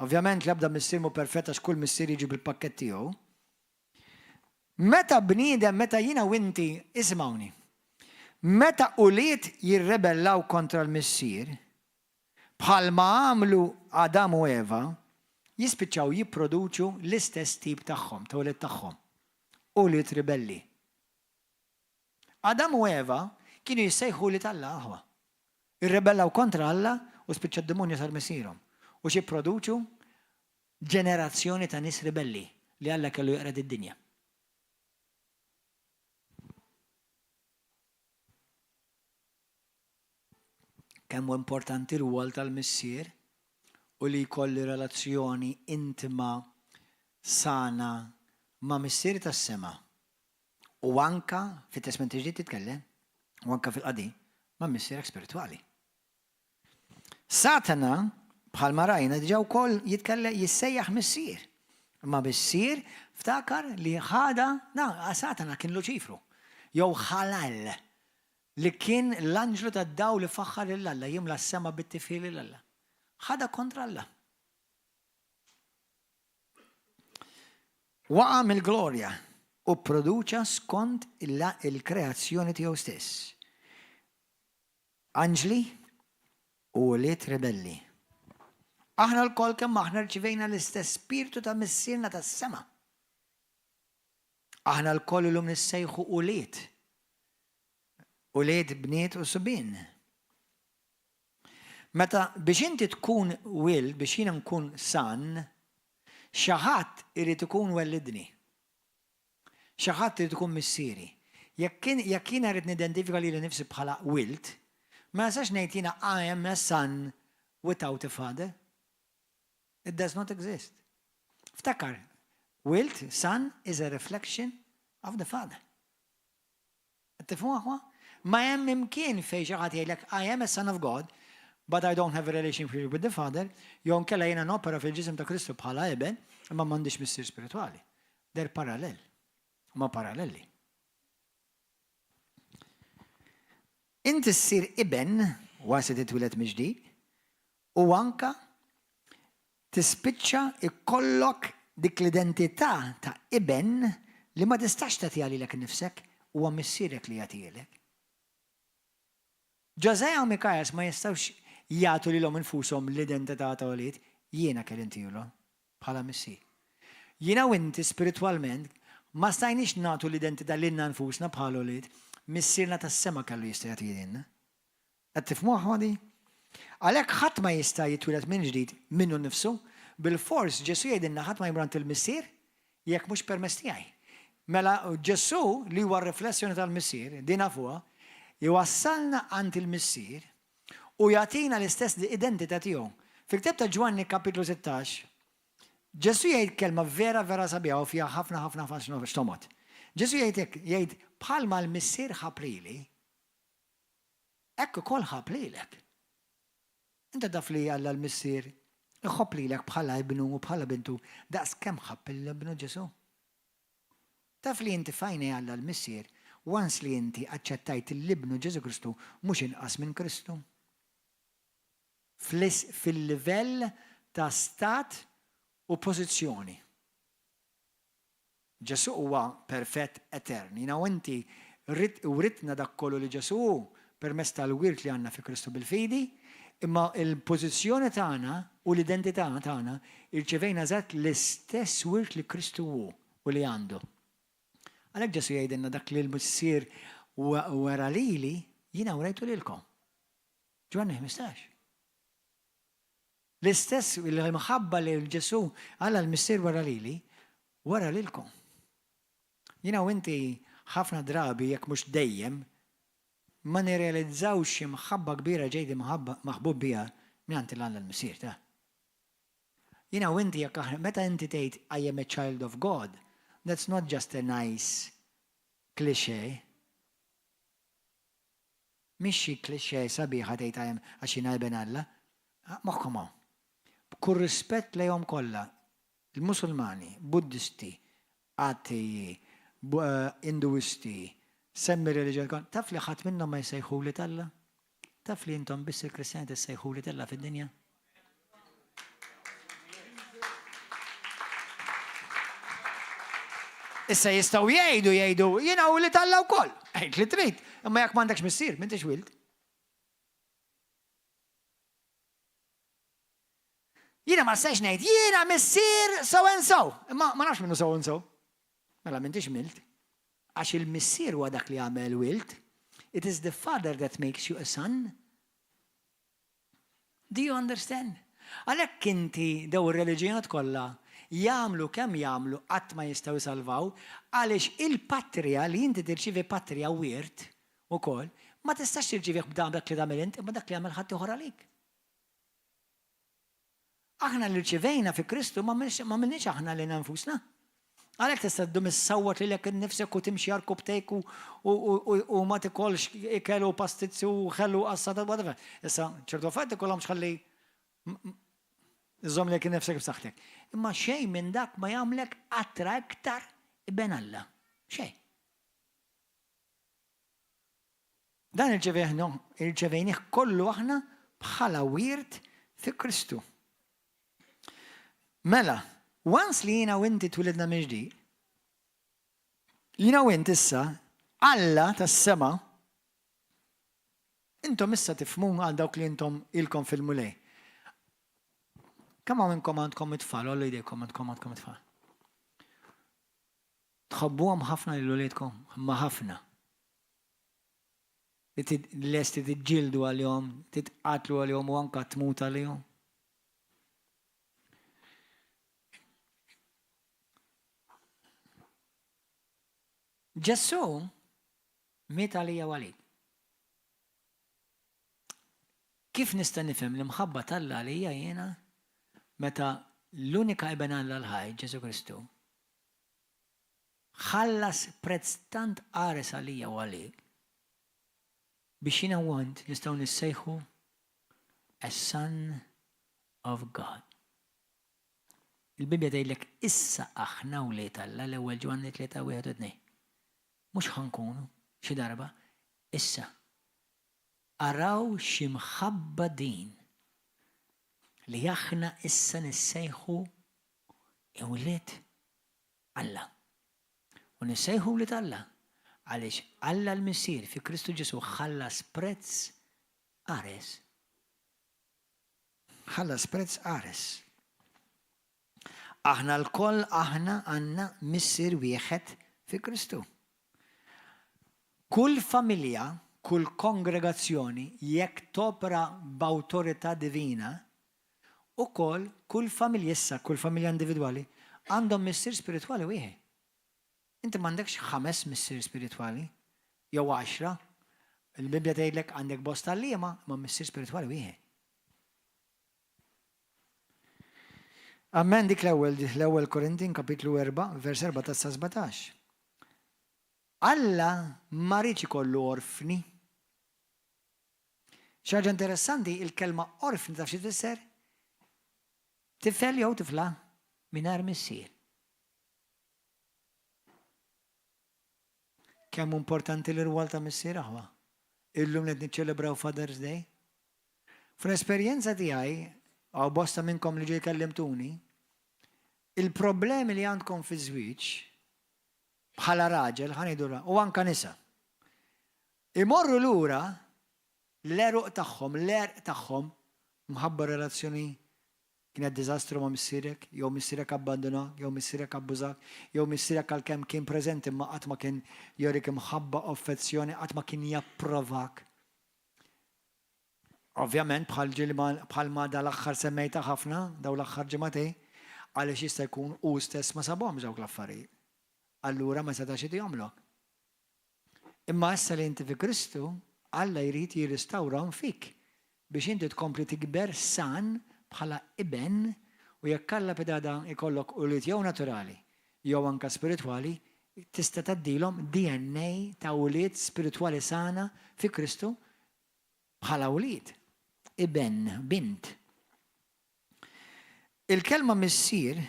Speaker 1: ovvjament l-ebda missier mhu perfett għax kull missier jiġi bil-pakkett tiegħu, meta bniedem, meta jiena u inti, isimgħuni, meta ulied jirrebellaw kontra l-missier, bħalma għamlu Adam u Eva, jispiċċaw jipproduċu l-istess tip tagħhom, ta' ulied tagħhom, ulied ribelli. Adam u Eva kienu jissejħu wlied Alla, aħwa. Irrebellaw kontra Alla u spiċċa d-demonju sar missierhom. U xi produċu? Ġenerazzjoni ta' nies ribelli li Alla kellu jeqred id-dinja. Kemm hu importanti r-rwol tal-missier u li jkolli relazzjoni intima sana ma' Missieri tas-sema u anka fit-Testment il-Ġdid titkellem u anka fil-Qadim ma' missierek spiritwali. Satana, bħalma rajna diġà wkoll jitkellem jissejjaħ missier. Imma missier ftakar li ħada, na, Satana kien Luċifru, jew Ħalal, li kien l-anġlu tad-dawl li faħħar lil Alla, jimla s-sema bit-tifħir lil Alla. Ħadha kontra Alla. Waqa' mill-glorja u pproduċa skont il-kreazzjoni tiegħu stess. Anġli u ulied ribelli. Aħna lkoll kemm aħna rċivejna l-istess spirtu ta' Missierna tas-sema. Aħna lkoll illum nissejħu ulied. Ulied bniet u subien. Meta biex inti tkun wild, biex jiena nkun son, xi ħadd irid ikun wellidni. Xi ħadd irid ikun missieri. Jekk jekk jiena rrid nidentifika lili nnifsi bħala wild, ma nistax ngħid jiena I am a son without a father. It does not exist. Ftakar, wild, son, is a reflection of the father. Qed tifhmu aħwa? Ma hemm imkien fejn xi ħadd jgħidlek I am a son of God, but I don't have a relationship with the Father, jew nkella jiena nopera fil-ġisem ta' Kristu bħala iben, imma m'għandix missier spiritwali. They're parallel. Huma paralleli. Inti ssir iben wara se titwieled mill-ġdid u anka tispiċċa jkollok dik l-identità ta' iben li ma tistax tagħtiha lilek innifsek, huwa missierek li jagħtihielek. Ġożè u Mikajas ma jistgħux jagħtu lilhom infushom l-identità ta' ulied, jiena kelli ntihielhom bħala missier. Jiena u inti spiritwalment ma stajniex nagħtu l-identità lilna nfusna bħala ulied, Missierna tas-sema kellu jista' jagħtihielna. Qed tifhmuha ħuti? Għalhekk ħadd ma jista' jitwieled minn ġdid minnu nnifsu. Bilfors Ġesù jgħidilna ħadd ma jmur għand il-Missier jekk mhux permezz tiegħi. Mela Ġesù li huwa r-riflessjoni tal-Missier, din nafuha, jwassalna għand il-Missier u jagħtina l-istess identità tiegħu. Fil-ktieb ta' Ġwanni kapitlu 16, Ġesù jgħid kelma vera vera sabiħa u fiha ħafna ħafna ħafna x'tomgħod. Ġesù jgħid hekk, jgħid bħalma l-Missier ħabb lili, Hekk ukoll ħabb lilek. Inta taf li Alla l-Missier iħobb lilek bħala ibnu u bħala bintu daqs kemm ħabb lil ibnu Ġesù? Taf li inti f'għajnejn Alla l-Missier once li inti aċċettajt lil ibnu Ġesù Kristu mhux inqas minn Kristu? Fil-livell ta' stat u pożizzjoni. Ġesù huwa perfett etern. Jiena u inti writna dak kollu li Ġesù hu permezz tal-wirt li għandna fi Kristu bil-fidi, imma l-pożizzjoni tagħna u l-identità tagħna irċevejna eżatt l-istess wirt li Kristu hu u li għandu. Għalhekk Ġesù jgħidilna dak li l-Missier wera lili, jiena wrejtu lilkom. Ġwanni 15. L-istess l-imħabba li Ġesù Alla l-Missier wera lili, wera lilkom. Jiena u inti ħafna drabi, jekk mhux dejjem, ma nirrealizzawx xi mħabba kbira ġejt imħabba maħbub biha mingħand il-Alla l-Missier ta'. Jiena u inti jekk aħna meta inti tgħid I am a child of God, that's not just a nice cliché. Mhix xi cliché sabiħa tgħid I am għax jiena iben Alla. Moħħkom hawn. B'kull rispett lejhom kollha, il-Musulmani, Buddisti, atei, Induisti, semmi r-reliġjon kollha, taf li ħadd minnhom ma jsejħu wlied Alla? Taf li intom biss il-Kristjani tissejħu wlied Alla fid-dinja? Issa jistgħu jgħidu jgħidu jiena wlied Alla wkoll. Għid li trid, imma jekk m'għandekx missier, m'intix wild. Jiena ma nistax ngħid jiena missier so and so, imma ma nafx minnu so and so. Mela m'intix milt. Għax il-missier huwa dak li għamel wild. It is the father that makes you a son. Do you understand? Għalhekk inti daw ir-reliġjonijiet kollha jagħmlu kemm jagħmlu qatt ma jistgħu jsalvaw għaliex il-patrija li inti tirċievi patrija wirt ukoll ma tistax tirċievih b'dak li tagħmel int imma dak li għamel ħaddieħor għalik. Aħna li rċivejna fi Kristu ma għamilniex aħna lilna nfusna. Għalhekk tista' ddum issawwat lilek innifsek u timxi għarkupptejk u ma tikolx ikel u pastizzi u ħelu u qassata whatever. Issa, ċertu affarijiet tikolhomx ħalli żżomm lilek innifsek b'saħħtek. Imma xejn minn dak ma jagħmlek qatra iktar iben Alla. Xejn. Dan irċevejnih kollu aħna bħala wirt fi Kristu. Mela, once li jiena u inti twilidna mill-ġdid, jiena u int issa, Alla tas-sema, intom issa tifhmu għal dawk li intom ilkom fil-Mulej. Kemm hawn minnkom għandkom it-tfal, għollu jdejkom għandkom għandkom it-tfal. Tħobbuhom ħafna lil uliedkom, imma ħafna. Li lesti tiġġieldu għalihom, titqatlu għalihom u anka tmut għalihom. Ġesù miet għalija u għalik. Kif nista' nifhem l-imħabba t'Alla għalija jiena meta l-unika Iben Alla l-ħaj, Ġesù Kristu, ħallas prezz tant qares għalija u għalik biex jiena u int nistgħu nissejħu a son of God. Il-Bibbja tgħidlek issa aħna wlied Alla l-ewwel Ġwanni 3 1 u 2. Mhux ħa nkunu xi darba, issa. Araw xi mħabba din li aħna issa nissejħu wlied Alla. U nissejħu wlied Alla għaliex Alla l-Missier fi Kristu Ġesù ħallas prezz qares. Ħallas prezz qares. Aħna lkoll aħna għandna Missier wieħed fi Kristu. Kull familja, kull kongregazzjoni, jekk topera b'awtorità divina, ukoll kull familja issa, kull familja individwali, għandhom missier spiritwali wieħed. Inti m'għandekx ħames missier spiritwali, jew għaxra. Il-Bibbja tgħidlek għandek bosta għalliema, imma missier spiritwali wieħed. Amen dik l-ewwel l-ewwel Korintin kapitlu 4 vers 14 sa 17. Alla ma riedx ikollu orfni. Xi ħaġa interessanti, il-kelma orfni taf xi tfisser? Tifel jew tifla mingħajr missier. Kemm hu importanti l-irwol ta' missier aħwa. Illum li qed niċċelebraw Father's Day. Fl-esperjenza tiegħi, hawn bosta minnkom li ġej kellimtuni, il-problemi li għandkom fi żwieġ bħala raġel, ħa ngħidu u anka nisa. Imorru lura l-għeruq tagħhom, l-għerq tagħhom mħabba relazzjoni Kienet diżastru ma' missierek, jew missierek abbandunak, jew missierek abbużak, jew missierek għalkemm kien preżenti imma qatt ma kien jurik imħabba u affezzjoni, qatt ma kien japprovak. Ovvjament bħal ġieli bħalma dal-aħħar semmejtha ħafna dawn l-aħħar ġimagħtejn, għaliex jista' jkun hu stess ma sabhomx dawk l-affarijiet. Allura ma setax itihomlok. Imma issa li inti fi Kristu, Alla jrid jirristawrahom fik biex inti tkompli tikber san bħala iben u jekk Alla pidada jkollok ulied jew naturali jew anke spiritwali, tista' tgħaddilhom DNA ta' ulied spiritwali sana fi Kristu bħala wlied, iben, bint. Il-kelma missier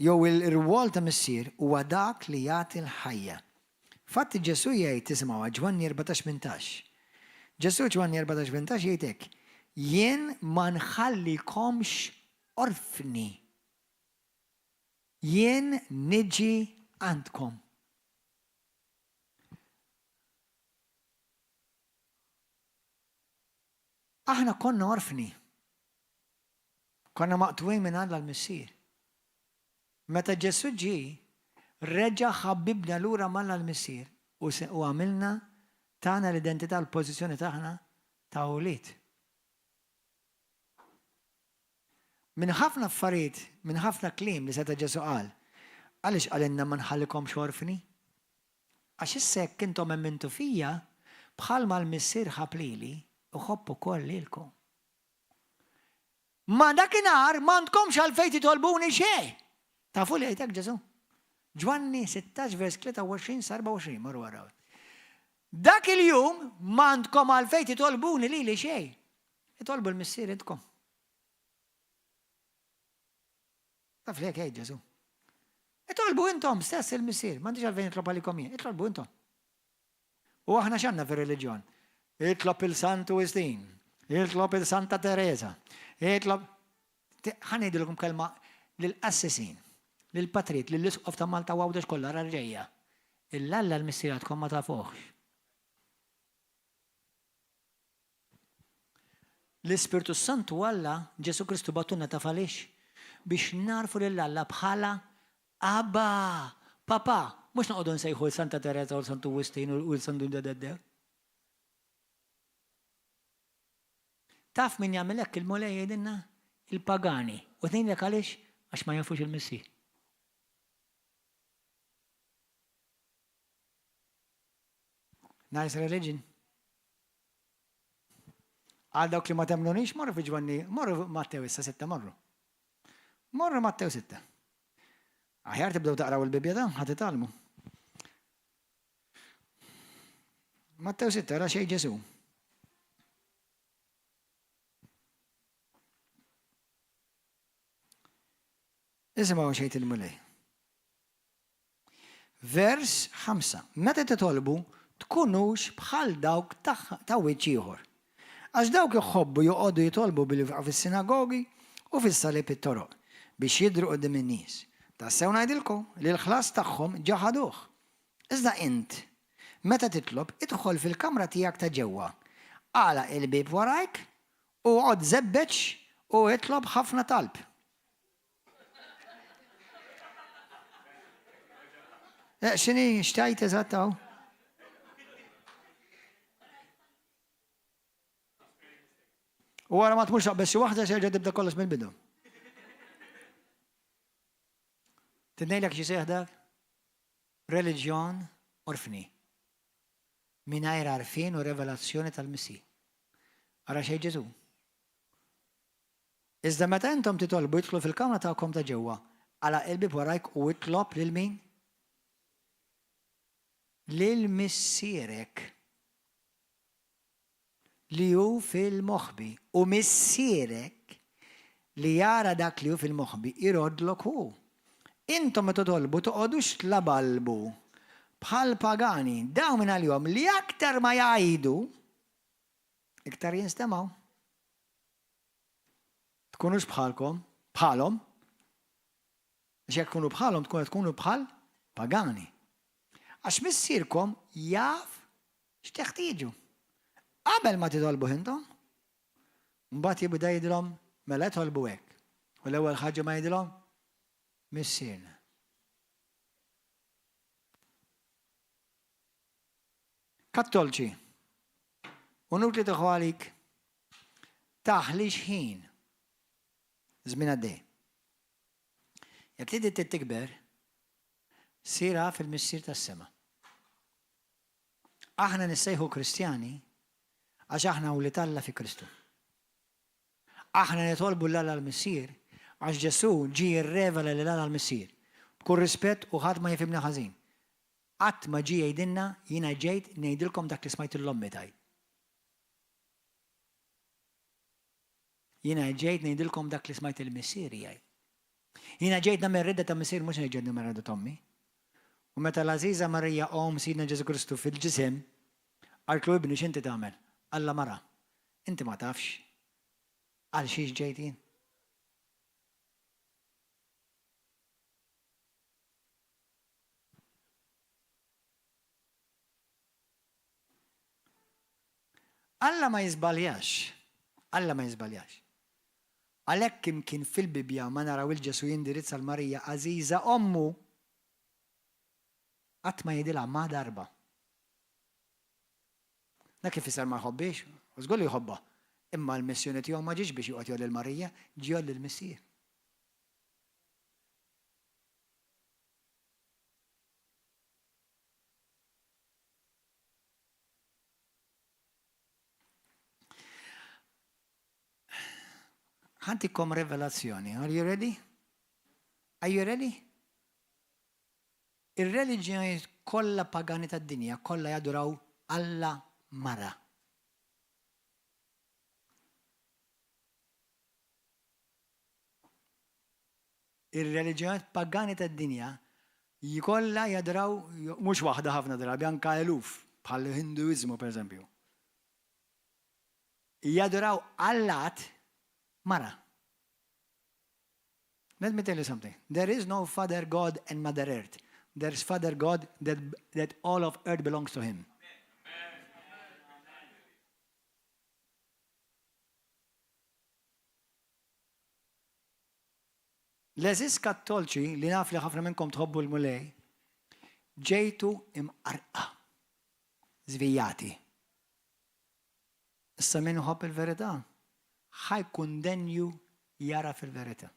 Speaker 1: jew il-rwol ta' missier huwa dak li jagħti l-ħajja. Fatti Ġesù jgħid, tisimgħuha, Ġwanni 14 18. Ġesù Ġwanni 14 18 jgħid hekk, Jien ma nħallikomx orfni. Jien niġi għandkom. Aħna konna orfni. Konna maqtugħin minn Alla l-Missier. Meta Ġesù ġie, reġa' ħabbibna lura m'Alla l-Missier u u għamilna tana l-identità l-pożizzjoni tagħna ta' wlied. Minn ħafna affarijiet, minn ħafna kliem li seta' Ġesù qal, għaliex qalilna ma nħallikomx orfni? Għax issa jekk intom emmintu fija, bħalma l-Missier ħabb lili, iħobb ukoll lilkom. Ma dakinhar m'għandkomx għalfejn titolbuni xejn. Tafu li jgħid hekk Ġesù? Ġwanni 16 vers 23 sa 24, morru araw. Dak il-jum m'għandkom għalfejn titolbuni lili xejn. Itolbu l-Missier intkom. Taf li hekk jgħid Ġesù. Itolbu intom stess il-Missier, m'għandix għalfejn nitlob għalikom jien, itolbu intom. U aħna x'għandna fir-reliġjon? Itlob il-Santu Wistin, itlob il-Santa Teresa, itlob. Ħa ngħidilkom kelma lill-qassisin, lill-patriet, lill-isqof ta' Malta u Għawdex kollha ra ġejja. Il-Alla l-Missier għadkom ma tafuhx. L-Ispirtu s-Santu Alla, Ġesù Kristu bagħtulna taf għaliex? Biex nagħrfu lil Alla bħala Abba, Papà, mhux noqogħdu nsejħu 'l Santa Tereża u 'l Santu Wistin u 'l Santu Dededde. Taf min jagħmel hekk il-Mulej jgħidilna? Il-pagani. U ngħidlek għaliex? Għax ma jafux il-Missier. Nice religion. Għal dawk li ma temnunix, morru fi Ġwanni, morru Mattew issa sitta, morru. Morru Mattew sitta. Aħjar tibdew taqraw il-Bibbja ta' ħa titgħallmu. Mattew sitta, ra xejn Ġesu. Isimgħu xejn il-Mulej. Vers 5, Meta titolbu, tkunux bħal dawk ta' wiċċ ieħor. Għax dawk iħobbu joqogħdu jitolbu bilwieqfa fis-sinagogi u fis-salib it-toroq, biex jidhru quddiem in-nies. Tassew ngħidilkom li l-ħlas tagħhom ġa ħaduh. Iżda int, meta titlob, idħol fil-kamra tiegħek ta' ġewwa, agħlaq il-bieb warajk, u oqgħod żebbeġ u itlob ħafna talb. Eh, x'inhi x'tajt eżatt hawn? U wara ma tmurx taqbeż xi waħda xerġa' tibda kollox mill-bidu. Tidnejlek xi seħ dak? Reliġjon orfni. Mingħajr għarfien u revelazzjoni tal-Missir. Ara xejn Ġesu. Iżda meta intom titolbu idħlu fil-kamra tagħkom ta' ġewwa, agħlaq il-bieb warajk u itlob lil min? Lil Missierek li hu fil-moħbi, u Missierek li jara dak li hu fil-moħbi jroddlok hu. Intom meta titolbu toqogħdux tlabalbu bħall-pagani, dawn mingħalihom li aktar ma jgħidu, iktar jinstemgħu. Tkunux bħalkom, bħalhom, għax jekk tkunu bħalhom tkunu qed tkunu bħal pagani. Għax missierkom jaf x'teħtieġu. Qabel ma titolbuh intom. Mbagħad jibda jgħidilhom mela itolbu hekk. U l-ewwel ħaġa ma jgħidilhom Missierna. Kattolċi, unutli tieħu għalik, taħlix ħin. Żmien għaddej. Jekk trid trid tikber, sir af il-Missier tas-sema. Aħna nissejħu Kristjani għax aħna wlied Alla fi Kristu. Aħna nitolbu 'l Alla l-Missier għax Ġesù ġie jirrevela lil Alla l-Missier. B'kull rispett u ħadd ma jifhimni ħażin. Qatt ma ġie jgħidilna jiena ġejt ngħidilkom dak li smajt lil ommi tgħid. Jiena ġejt ngħidilkom dak li smajt lil missieri jgħid. Jiena ġejt nagħmel rieda ta' missieri mhux ġejt nagħmel rieda t'ommi. U meta l-għażiża Marija omm Sidna Ġesù Kristu fil-ġisem, qaltlu ibni x'inti tagħmel? Alla mara, inti ma tafx għal xiex ġejt jien. Alla ma jiżbaljax. Alla ma jiżbaljax. Għalhekk imkien fil-Bibbja ma naraw 'il Ġesù jindirizza 'l Marija għażiża ommu. Qatt ma jgħidilha ma darba. Dak ifisser ma jħobbhiex, u żgur li jħobbha. Imma l-missjoni tiegħu ma ġiex biex joqgħod jgħolli l-Marija, ġie jgħolli l-Missier. Ħa ntikom revelazzjoni. Are you ready? Are you ready? Ir-reliġjonijiet kollha pagani tad-dinja kollha jaduraw Alla mara. Ir-reliġjonijiet pagani tad-dinja kollha jaduraw mhux waħda ħafna drabi anka eluf bħal Hinduiżmu pereżempju. Jaduraw allat mara. Let me tell you something. There is no Father God and Mother Earth. There's Father God that, that all of earth belongs to him. L-għeżież Kattolċi, li naf li ħafna minnkom tħobbu l-Mulej, ġejtu imqarrqa, żvijati. Issa min iħobb il-verità, ħa jkun denju jagħraf il-verità.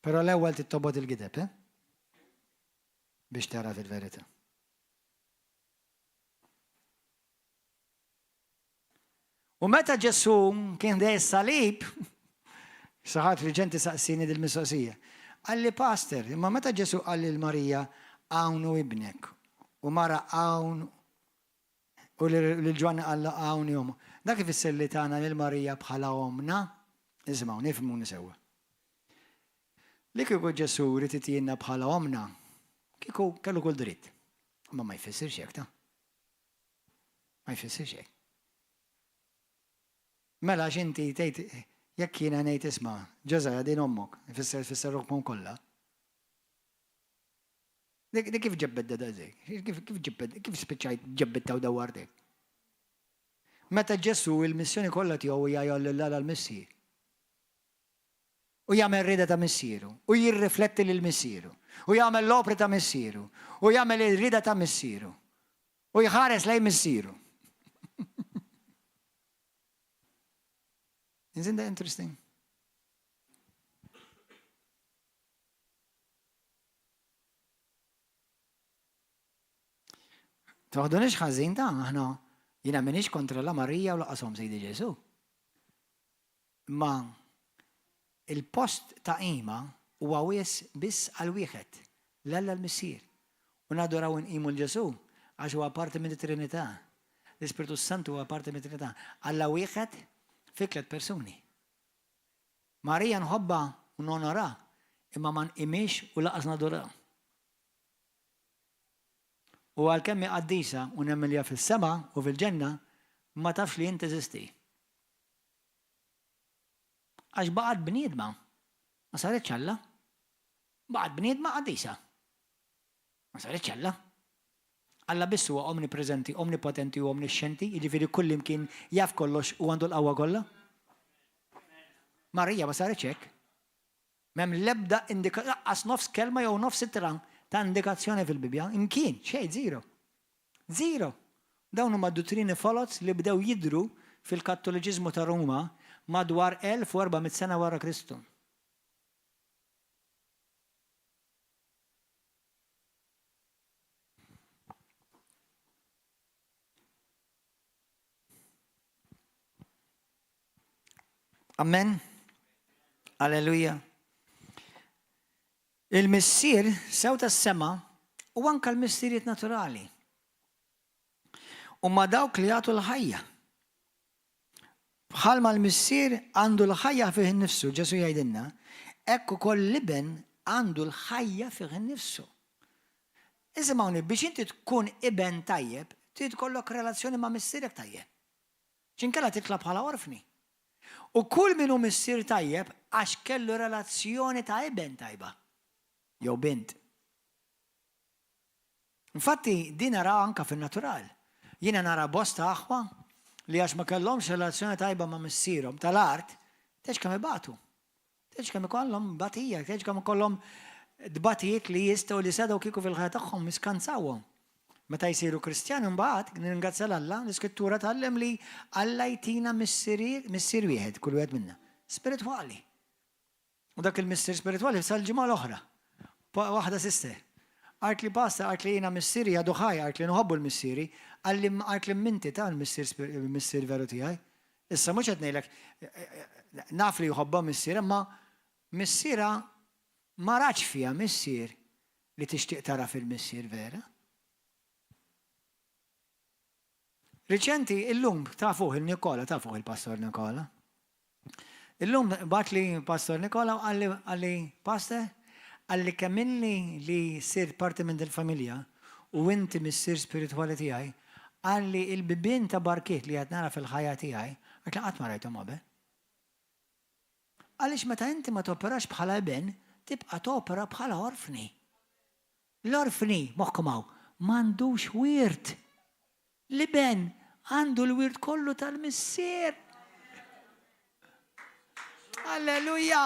Speaker 1: Però l-ewwel trid tobgħod il-gideb, eh? Biex tagħraf il-verità. U meta Ġesù kien ħdej is-salib, xi ħadd riċenti saqsini dil-mistoqsija. Qalli Pastor, imma meta Ġesù qal lil Marija hawn hu ibnek u mara hawn u lil Ġwanni qallu hawn hi ommok. Dak ifisser li tana lil Marija bħala ommna? Isimgħu, nifhmuni sewwa. Li kieku Ġesù ried itielna bħala ommna, kieku kellu kull dritt. Imma ma jfissirx hekk ta'. Ma jfissirx hekk. Mela għax inti tgħid jekk jiena ngħid isma' Ġożaja din ommok, ifisser tfisser ommok kollha. Dik kif ġebbed da daqshekk? Kif kif ġebbed, kif spiċċajt ġebbidta u dawwartek? Meta Ġesù il-missjoni kollha tiegħu hija jgħolli l missier. U jagħmel rieda ta' missieru, u jirrifletti lil missieru, u jagħmel l-opri ta' missieru, u jagħmel ir-rieda ta' missieru, u jħares lejn missieru. Isn't that interesting? Toħdunix ħażin ta' aħna jiena m'iniex kontra la Marija u laqashom Sejdi Ġesu. Imma il-post ta' qima huwa wies biss għal wieħed, l-Alla l-Missier. U nadoraw u nqimu 'l Ġesù għax huwa parti mit-Trinità. L-Ispirtu s-Santu huwa parti mit-Trinità. Alla wieħed fi tliet persuni. Marija nħobbha u nonorha, imma ma nqimhiex u lanqas nadurha. U għalkemm hi qaddisa u nemmen li hija fis-sema u fil-ġenna, ma tafx li jien teżisti. Għax baqgħet bniedma. Ma saritx Alla. Baqgħet bniedma qaddisa. Ma saritx Alla. Alla biss huwa omnipreżenti, omnipotenti u omnixxenti, jiġifieri kullimkien jaf kollox u għandu l-qawwa kollha. Marija ma saritx hekk. M'hemm l-ebda indika lanqas nofs kelma jew nofs ittra ta' indikazzjoni fil-Bibbja. Imkien, xejn, zero. Zero. Dawn huma duttrini foloz li bdew jidhru fil-Kattoliċiżmu ta' Ruma madwar 1400 sena wara Kristu. Amen. Alleluja. Il-Missier sew tas-sema u anka l-missirijiet naturali. Huma dawk li jagħtu l-ħajja. Bħalma l-Missier għandu l-ħajja fih innifsu, Ġesù jgħidilna, hekk ukoll l-Iben għandu l-ħajja fih innifsu. Isimgħuni, biex inti tkun iben tajjeb, trid ikollok relazzjoni ma' missierek tajjeb. X'inkella titla' bħala orfni. U kull min hu missier tajjeb għax kellu relazzjoni ta' iben tajba jew bint. Infatti din naraha anke fin-natural. Jiena nara bosta aħwa li għax ma kellhomx relazzjoni tajba ma' missierhom tal-art, tgħidx kemm ibatu. Tgħidx kemm ikollhom batija, tgħidx kemm ikollhom tbatijiet li jistgħu li setgħu kieku fil-ħajja tagħhom jiskanzawhom. Meta jsiru Kristjani mbagħad, nirringrazzja 'l Alla, l-Iskrittura tgħallem li Alla jtina missier wieħed, kull wieħed minna, spiritwali. U dak il-missier spiritwali sal-ġimgħa l-oħra. Waħda sister. Qaltli pastor, qaltli jiena missieri għadu ħaj, qaltli nħobbu l-missieri, qalli qaltli minti ta' l-missier missier veru tiegħi. Issa mhux qed ngħidlek naf li jħobbha missier, imma missierha ma ratx fiha missier li tixtieq tara fil-missier vera. Riċenti, illum, tafuh il-Nikola, tafuh il-Pastor Nikola. Illum bagħatli Pastor Nikola u qalli, qalli, Pastor, qalli kemm ilni li sirt parti minn dil-familja u inti missier spiritwali tiegħi, qalli il-bibien ta' barkiet li qed nara fil-ħajja tiegħi, qaltli qatt ma rajthom qabel. Għaliex meta inti ma toperax bħala iben, tibqa' topera bħala orfni. L-orfni, moħħkom hawn, m'għandux wirt. L-iben għandu l-wirt kollu tal-missier. Alleluja!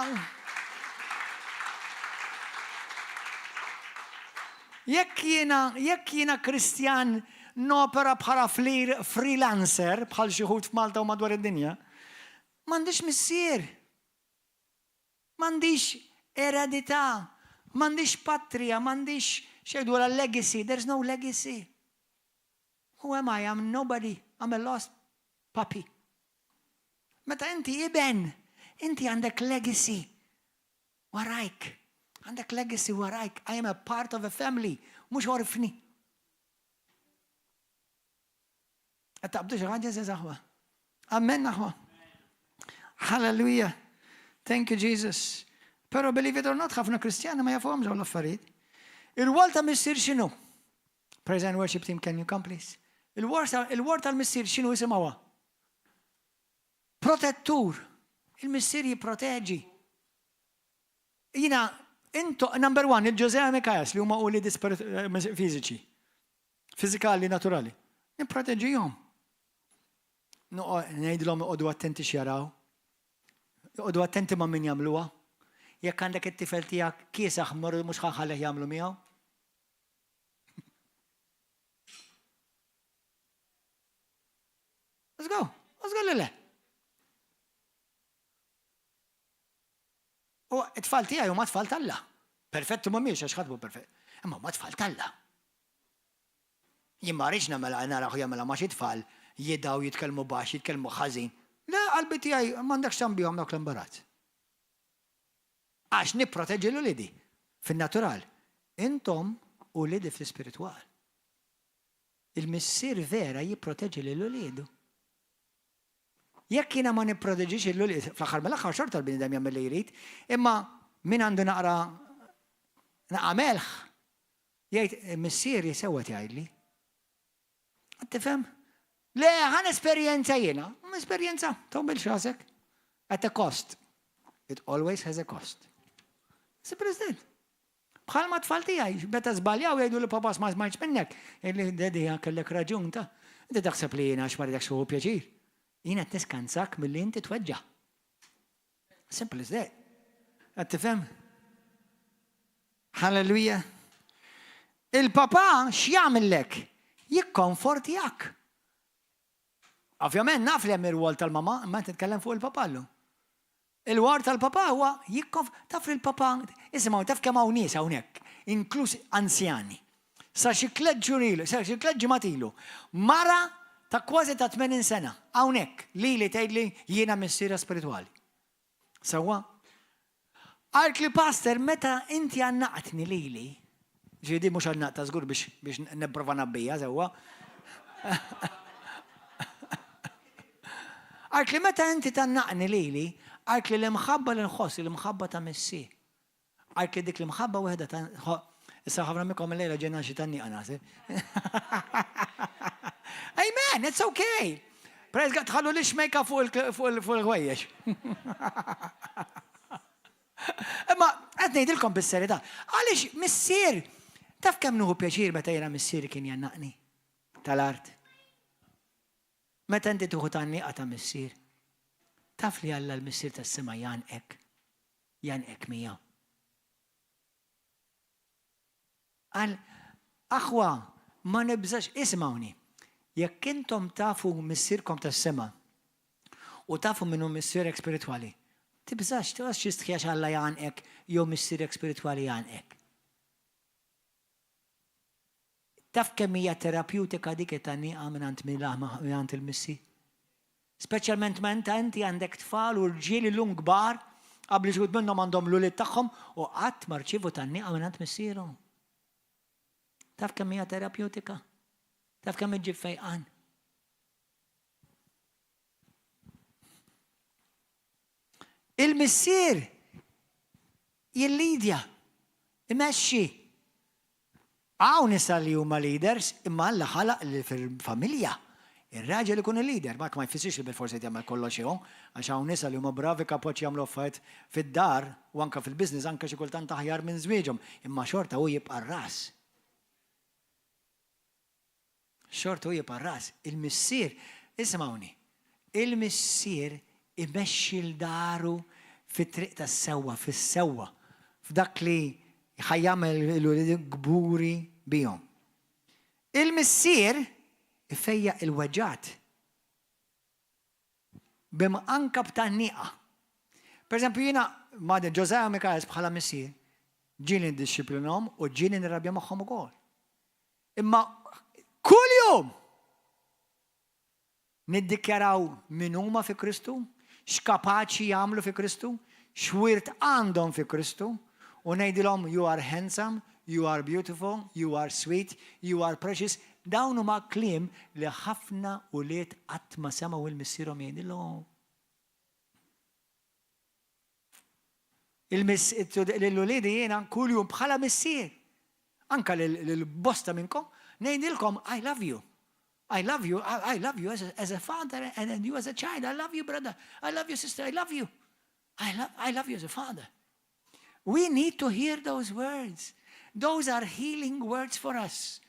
Speaker 1: Jekk jiena, jekk jiena Kristjan nopera bħala freelancer bħal xi wħud f'Malta u madwar id-dinja, m'għandix missier. M'għandix eredità, m'għandix patrija, m'għandix x'jgħidulha legacy, there's no legacy. Who am I? I'm nobody. I'm a lost puppy. Meta inti iben, inti għandek legacy warajk. Għandek legacy warajk. I am a part of a family, mhux orfni. Qed taqbdu xi ħaġa żeż aħwa. Amen aħwa. Hallelujah. Thank you Jesus. Però believe it or not, ħafna Kristjani ma jafuhomx dawn l-affarijiet. Ir-rwol ta' missier x'inhu? Praise and worship team, can you come please? Il-wor tal-missier x'inhu jisimgħuha? Protettur. Il-missier jipproteġi. Jina, into, number one, il-Ġożea Mikajas li huma uli eh, fiżiċi. Fiżikali, naturali. Nipproteġihom. Ngħidilhom iqogħdu attenti x'jaraw. Iqogħdu attenti ma' min jagħmluha. Jekk għandek it-tifel tiegħek kiesaħ morru mhux ħanħallih jagħmlu miegħu. Let's go. Let's go lile. U it-tfal tiegħi huma tfal t'Alla. Perfetti mhumiex għax ħadd mhu perfett. Imma huma tfal t'Alla. Jien ma rridx nagħmel naraħ jagħmilha ma' xi tfal jidaw jitkellmu baxx, jitkellmu ħażin. Le qalbi tiegħi m'għandekx tagħmel dawk l-imbarazz. Għax nipproteġi l-uliedi fin-natural. Intom uliedi fl-ispiritwal. Il-missier vera jipproteġi lil uliedu. Jekk jiena ma nipproteġix il-ulied, fl-aħħar mill-aħħar xorta l-bniedem jagħmel li jrid, imma min għandu naqra naqa' melħ, jgħid missieri sewwa jgħidli. Tifhem? Le, ħan esperjenza jiena. Esperjenza, tagħmilx rasek. At a cost. It always has a cost. Si President. Bħalma tfal tiegħi, meta żbaljaw jgħidu li papa ma smajtx minnek. Illi daddy kellek raġun ta' inti taħseb li jiena għax ma rridekx tieħu pjaċir. Jiena qed niskansak milli inti tweġġa'. Simple as that. Qed tifhem? Hallelujah. Il-papa x'jagħmillek? Jikkonfortjak. Ovvjament naf li hemm ir-rwol tal-mama, imma qed nitkellem fuq il-papa llum. Il-ward tal-papa huwa jikkonf taf li l-papa isimgħu taf kemm hawn nies hawnhekk, inkluż anzjani. Sa xi tliet xhur ilu, sa xi tliet ġimgħat ilu, mara ta' kważi ta' 80 sena hawnhekk lili tgħidli jiena missierha spiritwali. Sewwa? Qaltli pastor meta inti għannaqtni lili, ġifieri din mhux għannaqtha żgur biex biex nipprova ngħabbija sewwa. Qaltli meta inti tgħannaqni lili, qaltli l-imħabba li nħoss hi l-imħabba ta' missier. Qaltli dik l-imħabba waħedha ta' Issa ħafna minnkom illejla ġejna xi tgħanniqa naħseb. Amen, it's okay. Praise God, tħallu li xmejka fuq il-ħwejjeġ. Imma qed ngħidilkom bis-serjetà, għaliex missier, taf kemm nieħu pjaċir meta jiena missieri kien jgħannaqni tal-art. Meta inti tieħu tgħanniqa ta' missier, taf li Alla l-Missier tas-sema jgħannqek, jgħannqek miegħu. Qal, aħwa, Ma nibżax, isimgħuni, jekk intom tafu missierkom tas-sema u tafu min hu missierek spiritwali, tibżax, toqgħodx tistħi għax Alla jgħannqek jew missierek spiritwali jgħannqek. Taf kemm hija terapjutika dik it-tgħanniqa mingħand mingħand il-missier? Speċjalment meta inti għandek tfal u rġiel illum kbar, qabli xi wħud minnhom għandhom l-ulied tagħhom u qatt ma rċievu tgħanniqa mingħand missierhom. Taf kemm hija terapjutika? Taf kemm iġġib fejqan? Il-missier jillidja, imexxi. Hawn nisa li huma leaders, imma Alla ħalaq li fil-familja ir-raġel ikun il-leader. Ma ma jfissirx li bilfors qed jagħmel kollox hu, għax hawn nisa li huma bravi kapaċi jagħmlu affarijiet fid-dar u anke fil-business anke xi kultant aħjar minn żwieġhom, imma xorta hu jibqa' r-ras. Xorta hu jibqa' r-ras. Il-missier, isimgħuni, il-missier imexxi 'l daru fit-triq tas-sewwa, fis-sewwa, f'dak li ħa jagħmel 'l ulied kburi bihom. Il-missier ifejjaq il-weġgħat b'imqanka b'tgħanniqa. Per eżempju, jiena ma' Josiah u Michaelis bħala missier, ġieli niddixxiplinhom u ġieli nirrabja magħhom ukoll. Imma kuljum niddikjaraw min huma fi Kristu, x'kapaċi jagħmlu fi Kristu, x'wirt għandhom fi Kristu, u ngħidilhom you are handsome, you are beautiful, you are sweet, you are precious. Dawn huma kliem li ħafna ulied qatt ma semgħu 'l missierhom jgħidilhom. Lil uliedi jiena kuljum bħala missier, anke lil bosta minnkom, ngħidilkom I love you. I love you, I love you as a, as a father and you as a child. I love you, brother. I love you, sister. I love you. I love, I love you as a father. We need to hear those words. Those are healing words for us.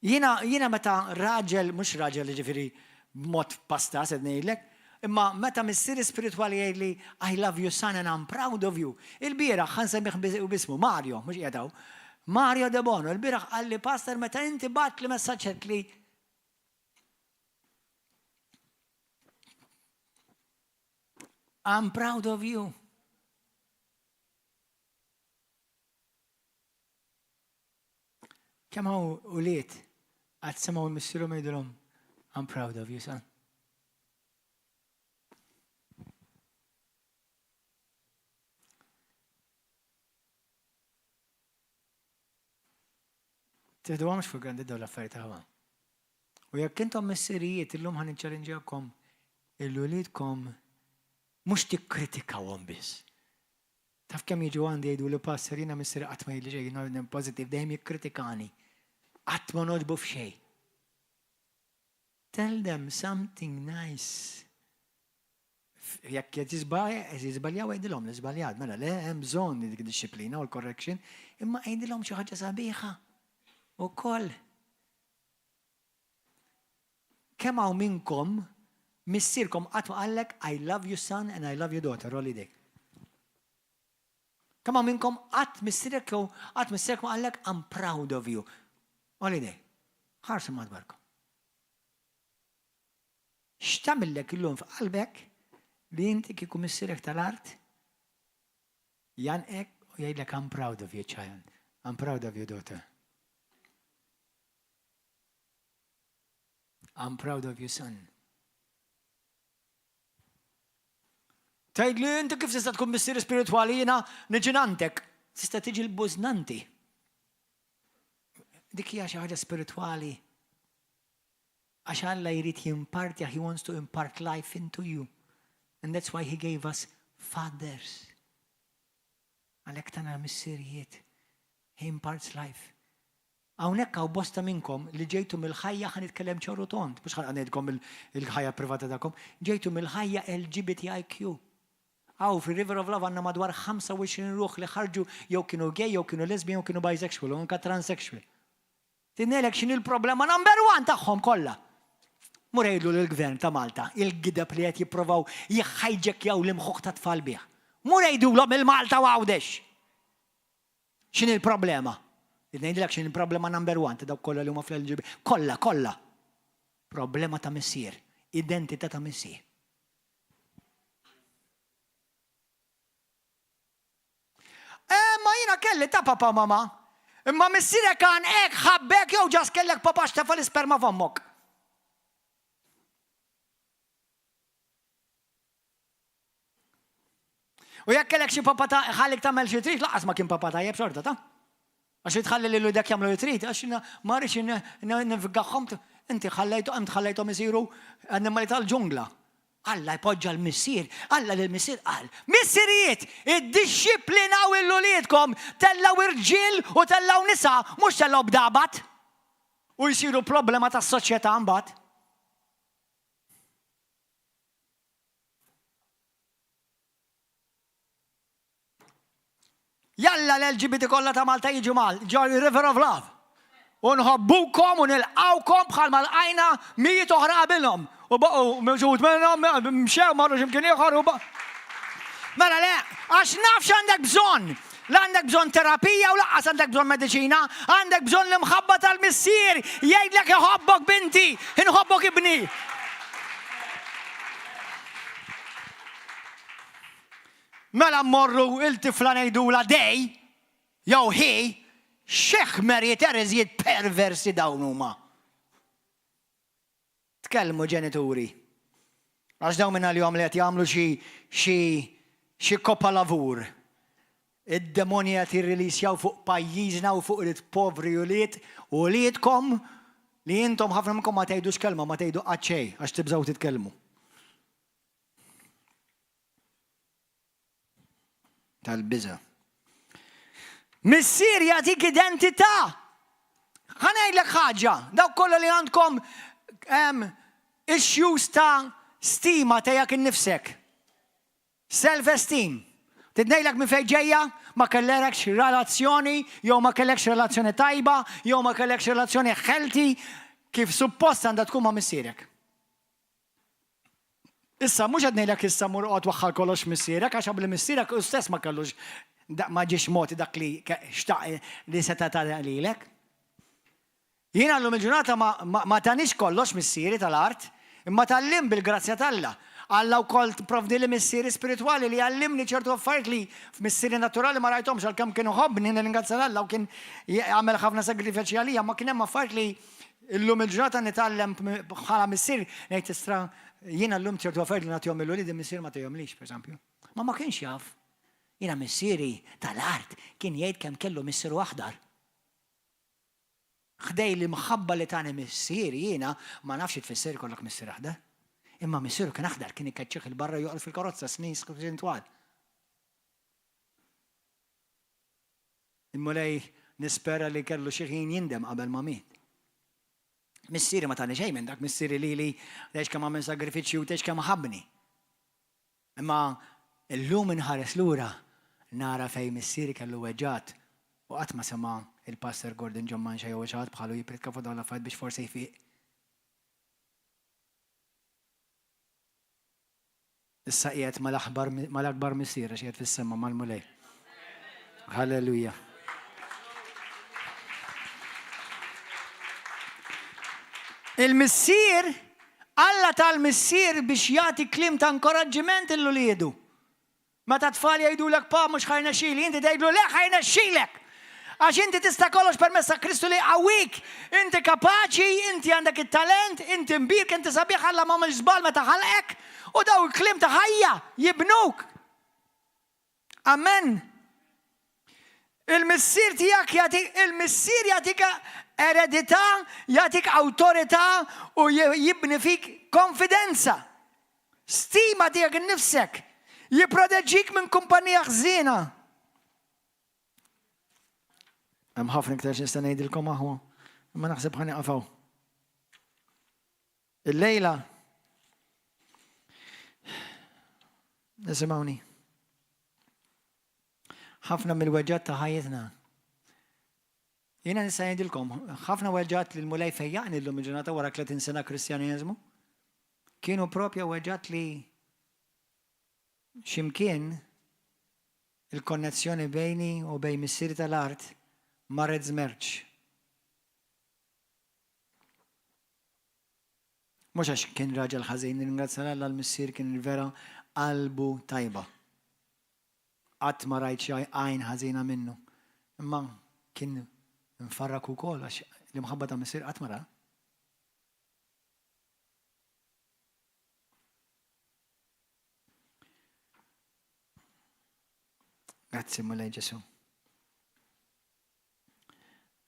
Speaker 1: Jiena, jiena meta raġel, mhux raġel jiġifieri b'mod pasta se ngħidlek, imma meta missieri spiritwali jgħidli I love you son and I'm proud of you. Il-bieraħ ħa nsemmih b'ismu, Mario, mhux qiegħed hawn. Mario Debono, il-bieraħ qalli pastor meta inti bgħattli messaġġ għedtli I'm proud of you. Kemm hawn ulied qatt semgħu l-missierhom jgħidilhom I'm proud of you, son. Teħduhomx for granted dawn l-affarijiet ħawa. U jekk intom missirijiet illum ħa niċċalinġjakom il-uliedkom mhux tikkritikawhom biss. Taf kemm jiġu għandi jgħiduli Pastor jiena missieri qatt ma jgħidli xejn, jiena pożittiv dejjem jikkritikani. Qatt ma nogħġbu f'xejn. Tell them something nice. Jekk qed jiżbaljaw għidilhom li żbaljat, mela le hemm bżonn dik id-dixxiplina u l-correction, imma għidilhom xi ħaġa sabiħa ukoll. Kemm hawn minnkom missierkom qatt ma qallek I love you son and I love you daughter, roll idek. Kemm hawn minnkom qatt missierek jew qatt missierek ma qallek I'm proud of you. Roll idek. Ħarsu madwarkom. X'tagħmillek illum f'qalbek li inti kieku missierek tal-art jgħannqek u jgħidlek I'm proud of you child, I'm proud of you daughter. I'm proud of you son. Tgħidli inti kif tista' tkun missier spiritwali jiena niġi nantek. Tista' tiġi l-bużnanti. Dik hija xi ħaġa spiritwali. Għax Alla jrid jimpartja, he wants to impart life into you. And that's why he gave us fathers. Għalhekk tana missirijiet. He imparts life. Hawnhekk hawn bosta minnkom li ġejtu mill-ħajja, ħa nitkellem ċar u tond, mhux ħa noqgħod ngħidlkom il-ħajja privata tagħkom, ġejtu mill-ħajja LGBTIQ. Hawn fir-River of Love għandna madwar 25 ruħ li ħarġu jew kienu gay, jew kienu lesbian, jew kienu bisexual, u anke transsexual. Tgħidlek x'inhi l-problema number one tagħhom kollha. Mur għidlu lill-Gvern ta' Malta il-gideb li qed jipprovaw jihhijackjaw l-imħuħ tat-tfal bih. Mur għidulhom il-Malta u Għawdex! X'inhi l-problema? Ngħidilek x'inhi problema number one ta' dawk kollha li huma fl-LGBT. Kollha, kollha. Problema ta' missier. Identità ta' missier. Eh, ma jiena kelli ta' papa mama. Imma missierek għan hekk ħabbek jew ġas kellek papa xtefa l-isperma f'ommok. U jekk kellek xi papa ta' ħallik tagħmel xi trid, laqas ma kien papa tajjeb xorta ta'. Għax li tħalli lil uliedek jagħmlu li trid, għax ma rridx nifgaħhom, inti ħallejthom, int ħallejthom isiru annimali tal-ġungla. Alla jpoġġa l-missier, Alla lill-missier qal, Missirijiet, iddixxiplinaw lil uliedkom, tellgħu irġiel u tellgħu nisa, mhux tellgħu bdabat. U jsiru problema tas-soċjetà mbagħad. Jalla l-LGBT kollha ta' Malta jiġu mal ġo River of Love. U nħobbukom u nilqawkom bħalma lqajna mijiet oħra qabilhom. U baqgħu mewġud minnhom mxew marru x'imkien ieħor u Mela le, għax naf x'għandek bżonn. La għandek bżonn terapija u laqqas għandek bżonn mediċina, għandek bżonn l-imħabba tal-missier jgħidlek iħobbok binti, inħobbok ibni. Mela mmorru il-tifla ngħidulha they jew he, x'eħmerijiet ereżijiet perversi dawn huma. Tkellmu ġenituri. Għax dawn minn għalihom li qed jagħmlu xi xi xi kopalavur. Id-demonji qed jirrilisjaw fuq pajjiżna u fuq il-povri ulied u uliedkom li intom ħafna minnkom ma tgħidux kelma, ma tgħidu qatt xejn għax tibżgħu titkellmu. Tal-biża'. Missier jagħtik identità. Ħa ngħidlek ħaġa, dawk kollha li għandkom issues ta' stima tiegħek innifsek. Self-esteem. Trid ngħidlek minn fejn ġejja? Ma kellekx relazzjoni, jew ma kellekx relazzjoni tajba, jew ma kellekx relazzjoni healthy kif suppost għandha tkun ma' missierek. Issa, mhux qed ngħidlek issa mur oqgħod waħħal kollox f'missierek, għax qabel missierek hu stess ma kellux ma ġiex mogħti dak li xtaq li seta' ta lilek. Jiena llum il-ġurnata ma, ma, ma tanix kollox missieri tal-art, imma tgħallimt bil-grazzja t'Alla. Alla wkoll provdili missieri spiritwali li għallimni ċertu affarijiet li f'missieri naturali ma rajthomx għalkemm kien iħobbni nirringrazzja 'l Alla u kien għamel ħafna sagrifiċċji għalija, ma kien hemm affarijiet li Illum il-ġurnata nitgħallem bħala missier ngħid istra jiena llum ċertu affarijiet li nagħtihom lil uliedi missier ma tihomlix, pereżempju. Ma ma kienx jaf. Jiena missieri tal-art kien jgħid kemm kellu missieru aħdar. Ħdej l-imħabba li tani missieri jiena ma nafx xi tfisser ikollok missier aħdar. Imma missieru kien aħdar, kien ikeċċih 'il barra joqgħod fil-karozza snin snin twal. Il-Mulej nispera li kellu xi ħin jindem qabel ma miet. Missieri ma tani xejn minn dak, missieri lili tgħix kemm għamel sagrifiċċji u tgħix kemm ħabbni. Imma illum inħares lura nara fejn missieri kellu weġgħat u qatt ma sema' il-Pastor Gordon John Manche jew xi ħadd bħalu jippriedka fuq dawn l-affarijiet biex forsi jfiq. Issa qiegħed mal-aħbar mal-akbar Missier għax qiegħed fis-sema mal-Mulej. Halleluja. Il-Missier, Alla tal-Missier biex jagħti kliem ta' inkoraġġiment lil uliedu. Meta t-tfal jgħidulek pa mhux ħa jnexxili, inti tgħidlu le ħa jnexxilek. Għax inti tista' kollox permezz ta' Kristu li jqawwik. Inti kapaċi, inti għandek it-talent, inti mbierk, inti sabiħ, Alla m'għamilx żball meta ħalqek. U daw il-kliem ta' ħajja jibnuk. Amen. Il-missier tiegħek jagħtik il-missier jagħtik eredità, jagħtik awtorità u jibni fik konfidenza. Stima tiegħek innifsek. Jipproteġik minn kumpanija ħżiena. Hemm ħafna iktar x'nista' ngħidilkom aħwa, imma naħseb ħa nieqaf hawn. Illejla nisimgħuni. Ħafna mill-weġġat ta' ħajjitna. Jiena nista' ngħidilkom, ħafna weġġat li l-Mulej fejjaqni llum il-ġurnata wara 30 sena Kristjaneżmu, kienu propja weġġat li ximkien il-konnessjoni bejni u bejn missieri tal-art Marret żmerċ. Mhux għax kien raġel ħażin, nirringrazzja 'l Alla l-missier kien vera qalbu tajba. Qatt ma rajt xi għajn ħażina minnu. Imma kien mfarrak ukoll għax l-imħabba ta' missier qatt ma ra. Grazzi Mulej Ġesu.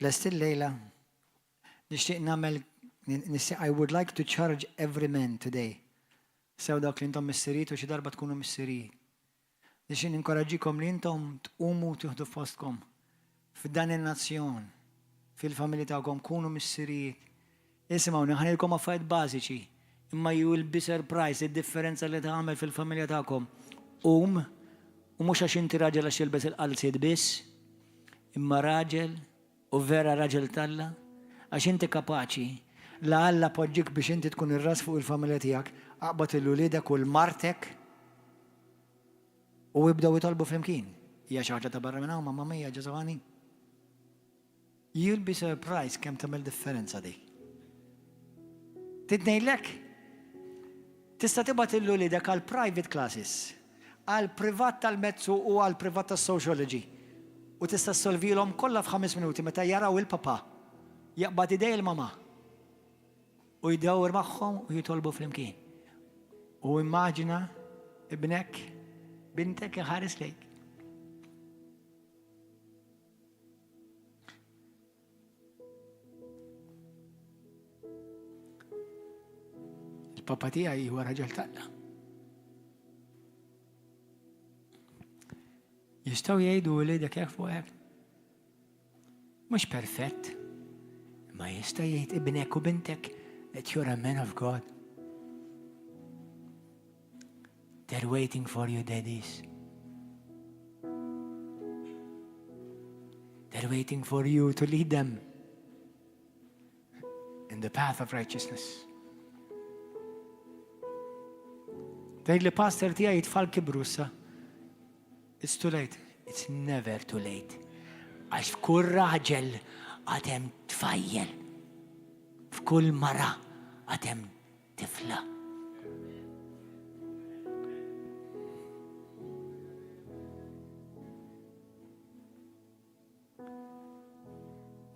Speaker 1: Lest il-lejla nixtieq nagħmel I would like to charge every man today. Sew dawk li intom missirijiet u xi darba tkunu missirijiet. Nixtieq ninkoraġġikom li intom tqumu tieħdu fostkom f'dan in-nazzjon, fil-familji tagħkom kunu missirijiet. Isimgħuni, ħa ngħidilkom affarijiet bażiċi, imma you will be surprised id-differenza li tagħmel fil-familja tagħkom. Qum, u mhux għax inti raġel għax tilbes il-qalziet biss, imma raġel u vera raġel t'Alla, għax inti kapaċi, la Alla poġġik biex inti tkun ir-ras fuq il-familja tiegħek, aqbad 'il uliedek u 'l martek u ibdew itolbu flimkien. Hija xi ħaġa ta' barra minn hawn, mamma mia, Ġeżogħani. You'll be surprised kemm tagħmel differenza dik. Trid ngħidlek? Tista' tibgħat lil uliedek għal private classes, għal privat tal-mezzu u għal privat tas-sociology. U tista' ssolvilhom kollha f'ħames minuti meta jaraw il-papa jaqbad idej il-mama u jdawwar magħhom u jitolbu flimkien. U immaġina ibnek, bintek iħares lejk. Il-papa tiegħi huwa raġel talla. Jistgħu jgħidu wliedek hekk fuq hekk. Mhux perfett, imma jista' jgħid ibnek u bintek that you're a man of God. They're waiting for you, daddies. They're waiting for you to lead them in the path of righteousness. Tgħid li pastor tiegħi tfal kibru issa. It's too late. It's never too late. Għax f'kull raġel għatem tfajjel. F'kull mara għatem tifla.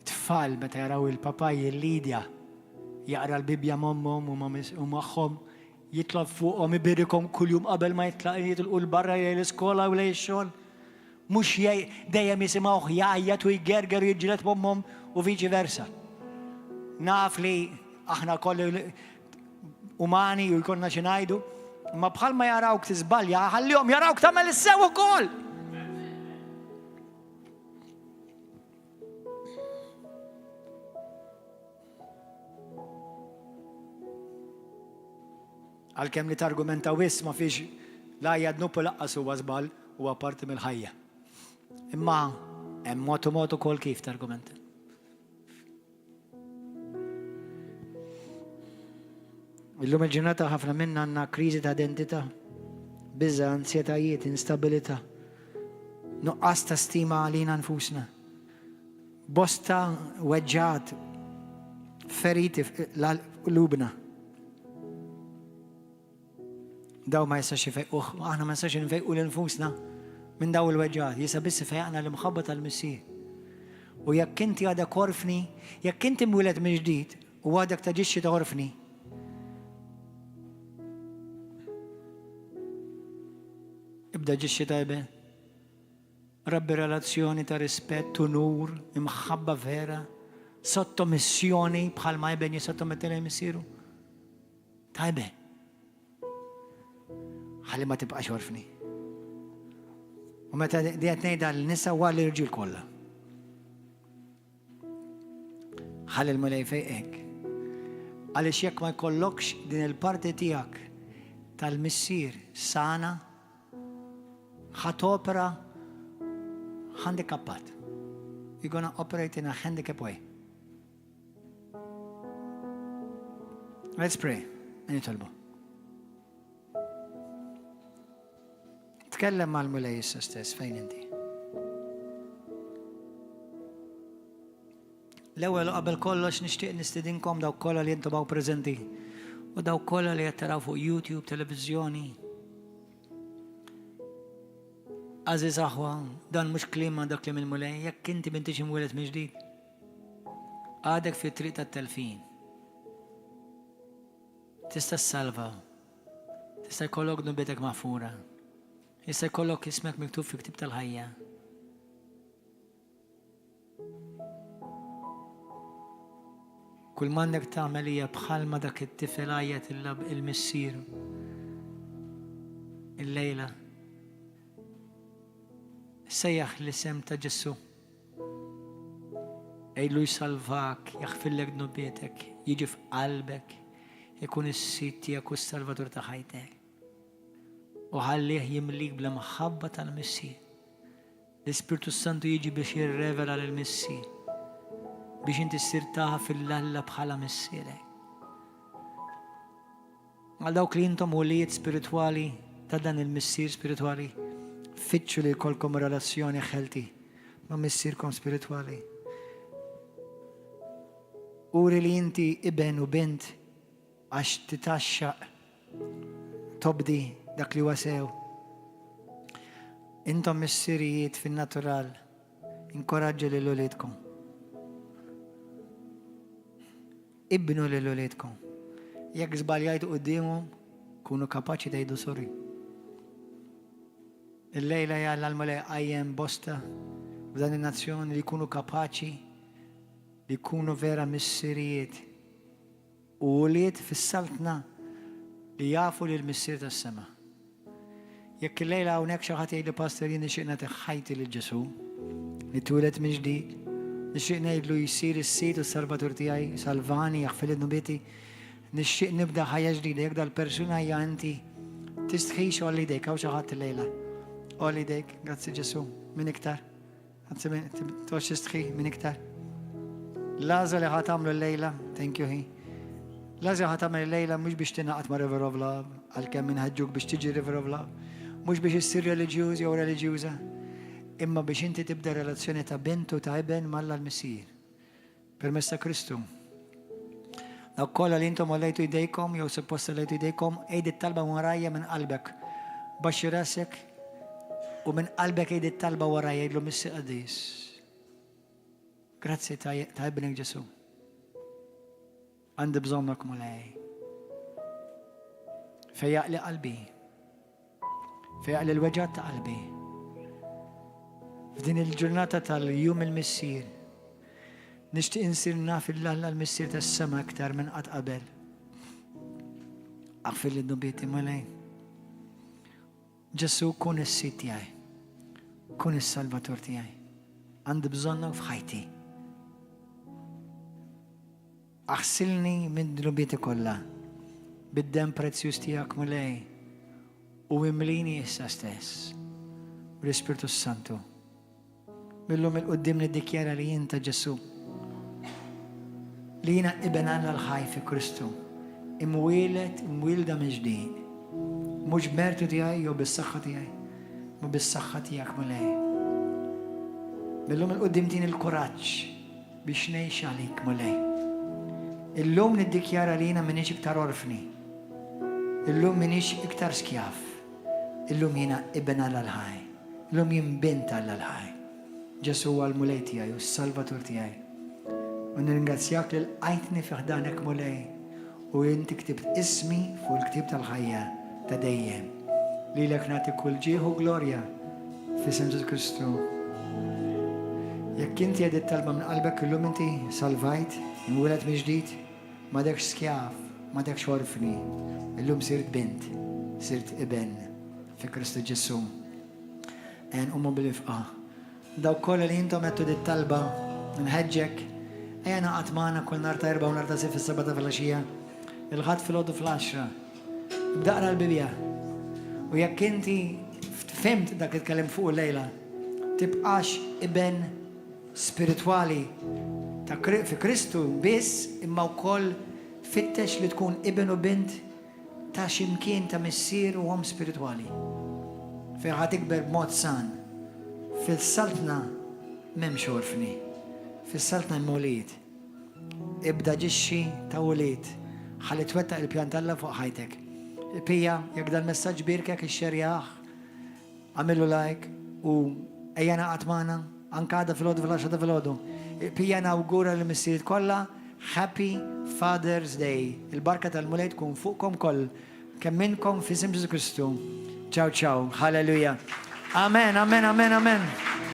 Speaker 1: Tfal meta jaraw il-papa jillidja, jaqra l-Bibbja m'ommhom u magħhom, jitlob fuqhom ibirikhom kuljum qabel ma jitlaq jitilqu 'l barra lejn l-iskola u lejn ix-xogħol. Mhux dejjem jisimgħuh jgħajjat u jgerger u jiġġieled m'ommhom u viċi versa. Naf li aħna koll umani u jkollna xi ngħidu, imma bħalma jarawk tiżbalja, ħallihom jarawk tagħmel is-sew ukoll. Għalkemm li targumenta wis ma fiex la hija dnub u laqqas huwa żball huwa parti mill-ħajja. Imma hemm mod u mod ukoll kif targumenta. Illum il-ġurnata ħafna minna għandna kriżi ta' identità, biża, ansjetajiet, instabilità, nuqqas ta' stima għalina nfusna. Bosta weġġat, feriti l-lubna. Daw ma jistax ifejquh, aħna ma nistax nfejqu lil nfusna minn daw il-weġġat, jista' biss ifejqna l-imħabba tal-Missier. U jekk inti għadek orfni, jekk inti mwieled mill-ġdid u għadek taġixxi ta' orfni, ibda ġixxi ta' iben. Rabbi relazzjoni ta' rispett, unur, imħabba vera, sottomissjoni bħalma iben jisottometti lejn missieru. Tajbe. Ħalli ma tibqax orfni. U meta di qed ngħidha l-nisa u għall-irġiel kollha. Ħalli l-Mulej fejqek. Għaliex jekk ma jkollokx din il-parti tiegħek tal-missier sana, ħa topera handicappat. You're gonna operate in a handicap way. Let's pray. Nitolbu. Tkellem mal-Mulej issa stess fejn inti. L-ewwel u qabel kollox nixtieq nistidinkom dawk kollha li intom hawn preżenti u dawk kollha li qed taraw fuq YouTube, televiżjoni. Għażiż aħwa, dan mhux kliem ma dak li mill-Mulej, jekk inti m'intix imwieled mill-ġdid, għadek fit-triq tat-telfin. Tista' ssalva. Tista' jkollok dnubietek maħfura. Jista' jkollok ismek miktub fil-ktieb tal-ħajja. Kull m'għandek tagħmel hija bħalma dak it-tifel għajjat il-missieru illejla. Sejjaħ l-isem ta' Ġesù. Għidlu jsalvak, jaħfirlek dnubietek, jiġi f'qalbek, ikun is-Sid tiegħek u s-Salvatur ta' ħajtek. U ħallih jimlik bl-imħabba tal-Missier. L-Ispirtu Santu jiġi biex jirrevela lill-Missier, biex inti ssir taf il-Alla bħala Missierek. Għal dawk li intom ulied spiritwali ta' dan il-Missier spiritwali, fittxu li jkollkom relazzjoni healthy ma' missierkom spiritwali. Uri li inti iben u bint għax titgħaxxaq tobdi dak li huwa sew. Intom missirijiet fin-natural, inkoraġġu lil uliedkom. Ibnu lil uliedkom. Jekk żbaljajtu quddiemhom, kunu kapaċi tgħidu sorry. Illejla jalla l-Mulej qajjem bosta f'dan in-nazzjon li jkunu kapaċi li jkunu vera missirijiet u ulied fis-saltna li jafu lil Missier tas-sema. Jekk illejla hawnhekk xi ħadd jgħidli Pastor jien nixtieq nagħti ħajti lil Ġesù, nitwieled minn ġdid, nixtieq ngħidlu jsir is-Sid u s-Salvatur tiegħi, salvani, jaħfirli dnubieti, nixtieq nibda ħajja ġdida, jekk dal-persuna hija inti, tistħix għolli jdejk, hawn xi ħadd illejla. Għolli jdejk, grazzi Ġesù, min iktar? Anzi, tox tistħi minn iktar. L-għażla li ħa tagħmlu llejla, thank you hi. L-għażla ħa tagħmel llejla mhux biex tingħaqad ma' River of Love, għalkemm inħeġġuk biex tiġi River of Love, mhux biex issir reliġjuż jew reliġjuża, imma biex inti tibda relazzjoni ta' bint u ta' iben m'Alla l-Missier. Permezz ta' Kristu. Dawk kollha li intom għollejtu jdejkom jew suppost għollejtu jdejkom, għid it-talba warajja minn qalbek. Baxxi rasek u minn qalbek għid it-talba warajja għidlu Missier Qaddis. Grazzi ta' ibnek Ġesu. Għandi bżonnok Mulej. Fejjaqli qalbi. Fejjaqli l-weġgħat ta' qalbi. F'din il-ġurnata tal-jum il-missier, nixtieq insir naf il-Alla l-missier tas-sema aktar minn qatt qabel. Aħfirli dnubieti Mulej. Ġesu kun is-sid tiegħi. Kun is-salvatur tiegħi. Għandi bżonnok f'ħajti. Aħsilni minn dnubieti kollha bid-demm prezzjuż tiegħek Mulej u imlini issa stess bl-Ispirtu s-Santu. Mil-lum 'il quddiem niddikjara li jien ta' Ġesù, li jiena iben Alla l-ħaj fi Kristu, imwieled, imwielda mill-ġdid, mhux b'mertu tiegħi jew bis-saħħa tiegħi, imma bis-saħħa tiegħek Mulej. Mil-lum 'il quddiem tini l-kuraġġ Biex ngħix għalik, Mulej. Illum niddikjara li jiena m'iniex iktar orfni. Illum m'iniex iktar skjav. Illum jiena iben Alla l-ħaj. Illum jien bint Alla l-ħaj. Ġesù huwa l-Mulej tiegħi u s-Salvatur tiegħi. U nirringrazzjak li lqajtni fi ħdanek Mulej u inti ktibt ismi fuq il-ktieb tal-ħajja ta' dejjem. Lilek nagħti kull ġieħ u glorja f'isem Ġesù Kristu. Jekk inti għedt talba minn qalbek illum inti salvajt, imwieled mill-ġdid, m'għadekx skjav, m'għadekx orfni, illum sirt bint, sirt iben fi Kristu Ġesù. Ejja nqumu bil-ifqa. Dawk kollha li intom għedtu dit-talba, nħeġġek, ejja ingħaqad magħna kull nhar ta' Erbgħa u nhar ta' Sibt fis-sebgħa ta' filgħaxija, il-Ħadd filgħodu fl-għaxra. Ibda aqra l-Bibbja. U jekk inti fhimt dak li tkellimt fuqu llejla, tibqax iben spiritwali ta' fi Kristu biss imma wkoll fittex li tkun iben u bint ta' xi mkien ta' missier u omm spiritwali, fejn ħa tikber b'mod san. Fis-Saltna m'hemmx orfni. Fis-Saltna hemm ulied. Ibda aġixxi ta' wlied ħalli twettaq il-pjan t'Alla fuq ħajtek. Pija, jekk dal-messaġġ bierkek, ixxerjah, agħmillu like u ejja ingħaqad magħna anke għada filgħodu fil-10 ta' filgħodu. Pija, nawgura lill-missirijiet kollha Happy Father's Day. Il-barka tal-Mulej tkun fuqkom koll. Kemm minnkom f'isem Ġesù Kristu. Ciao ciao. Halleluja. Amen, amen, amen, amen.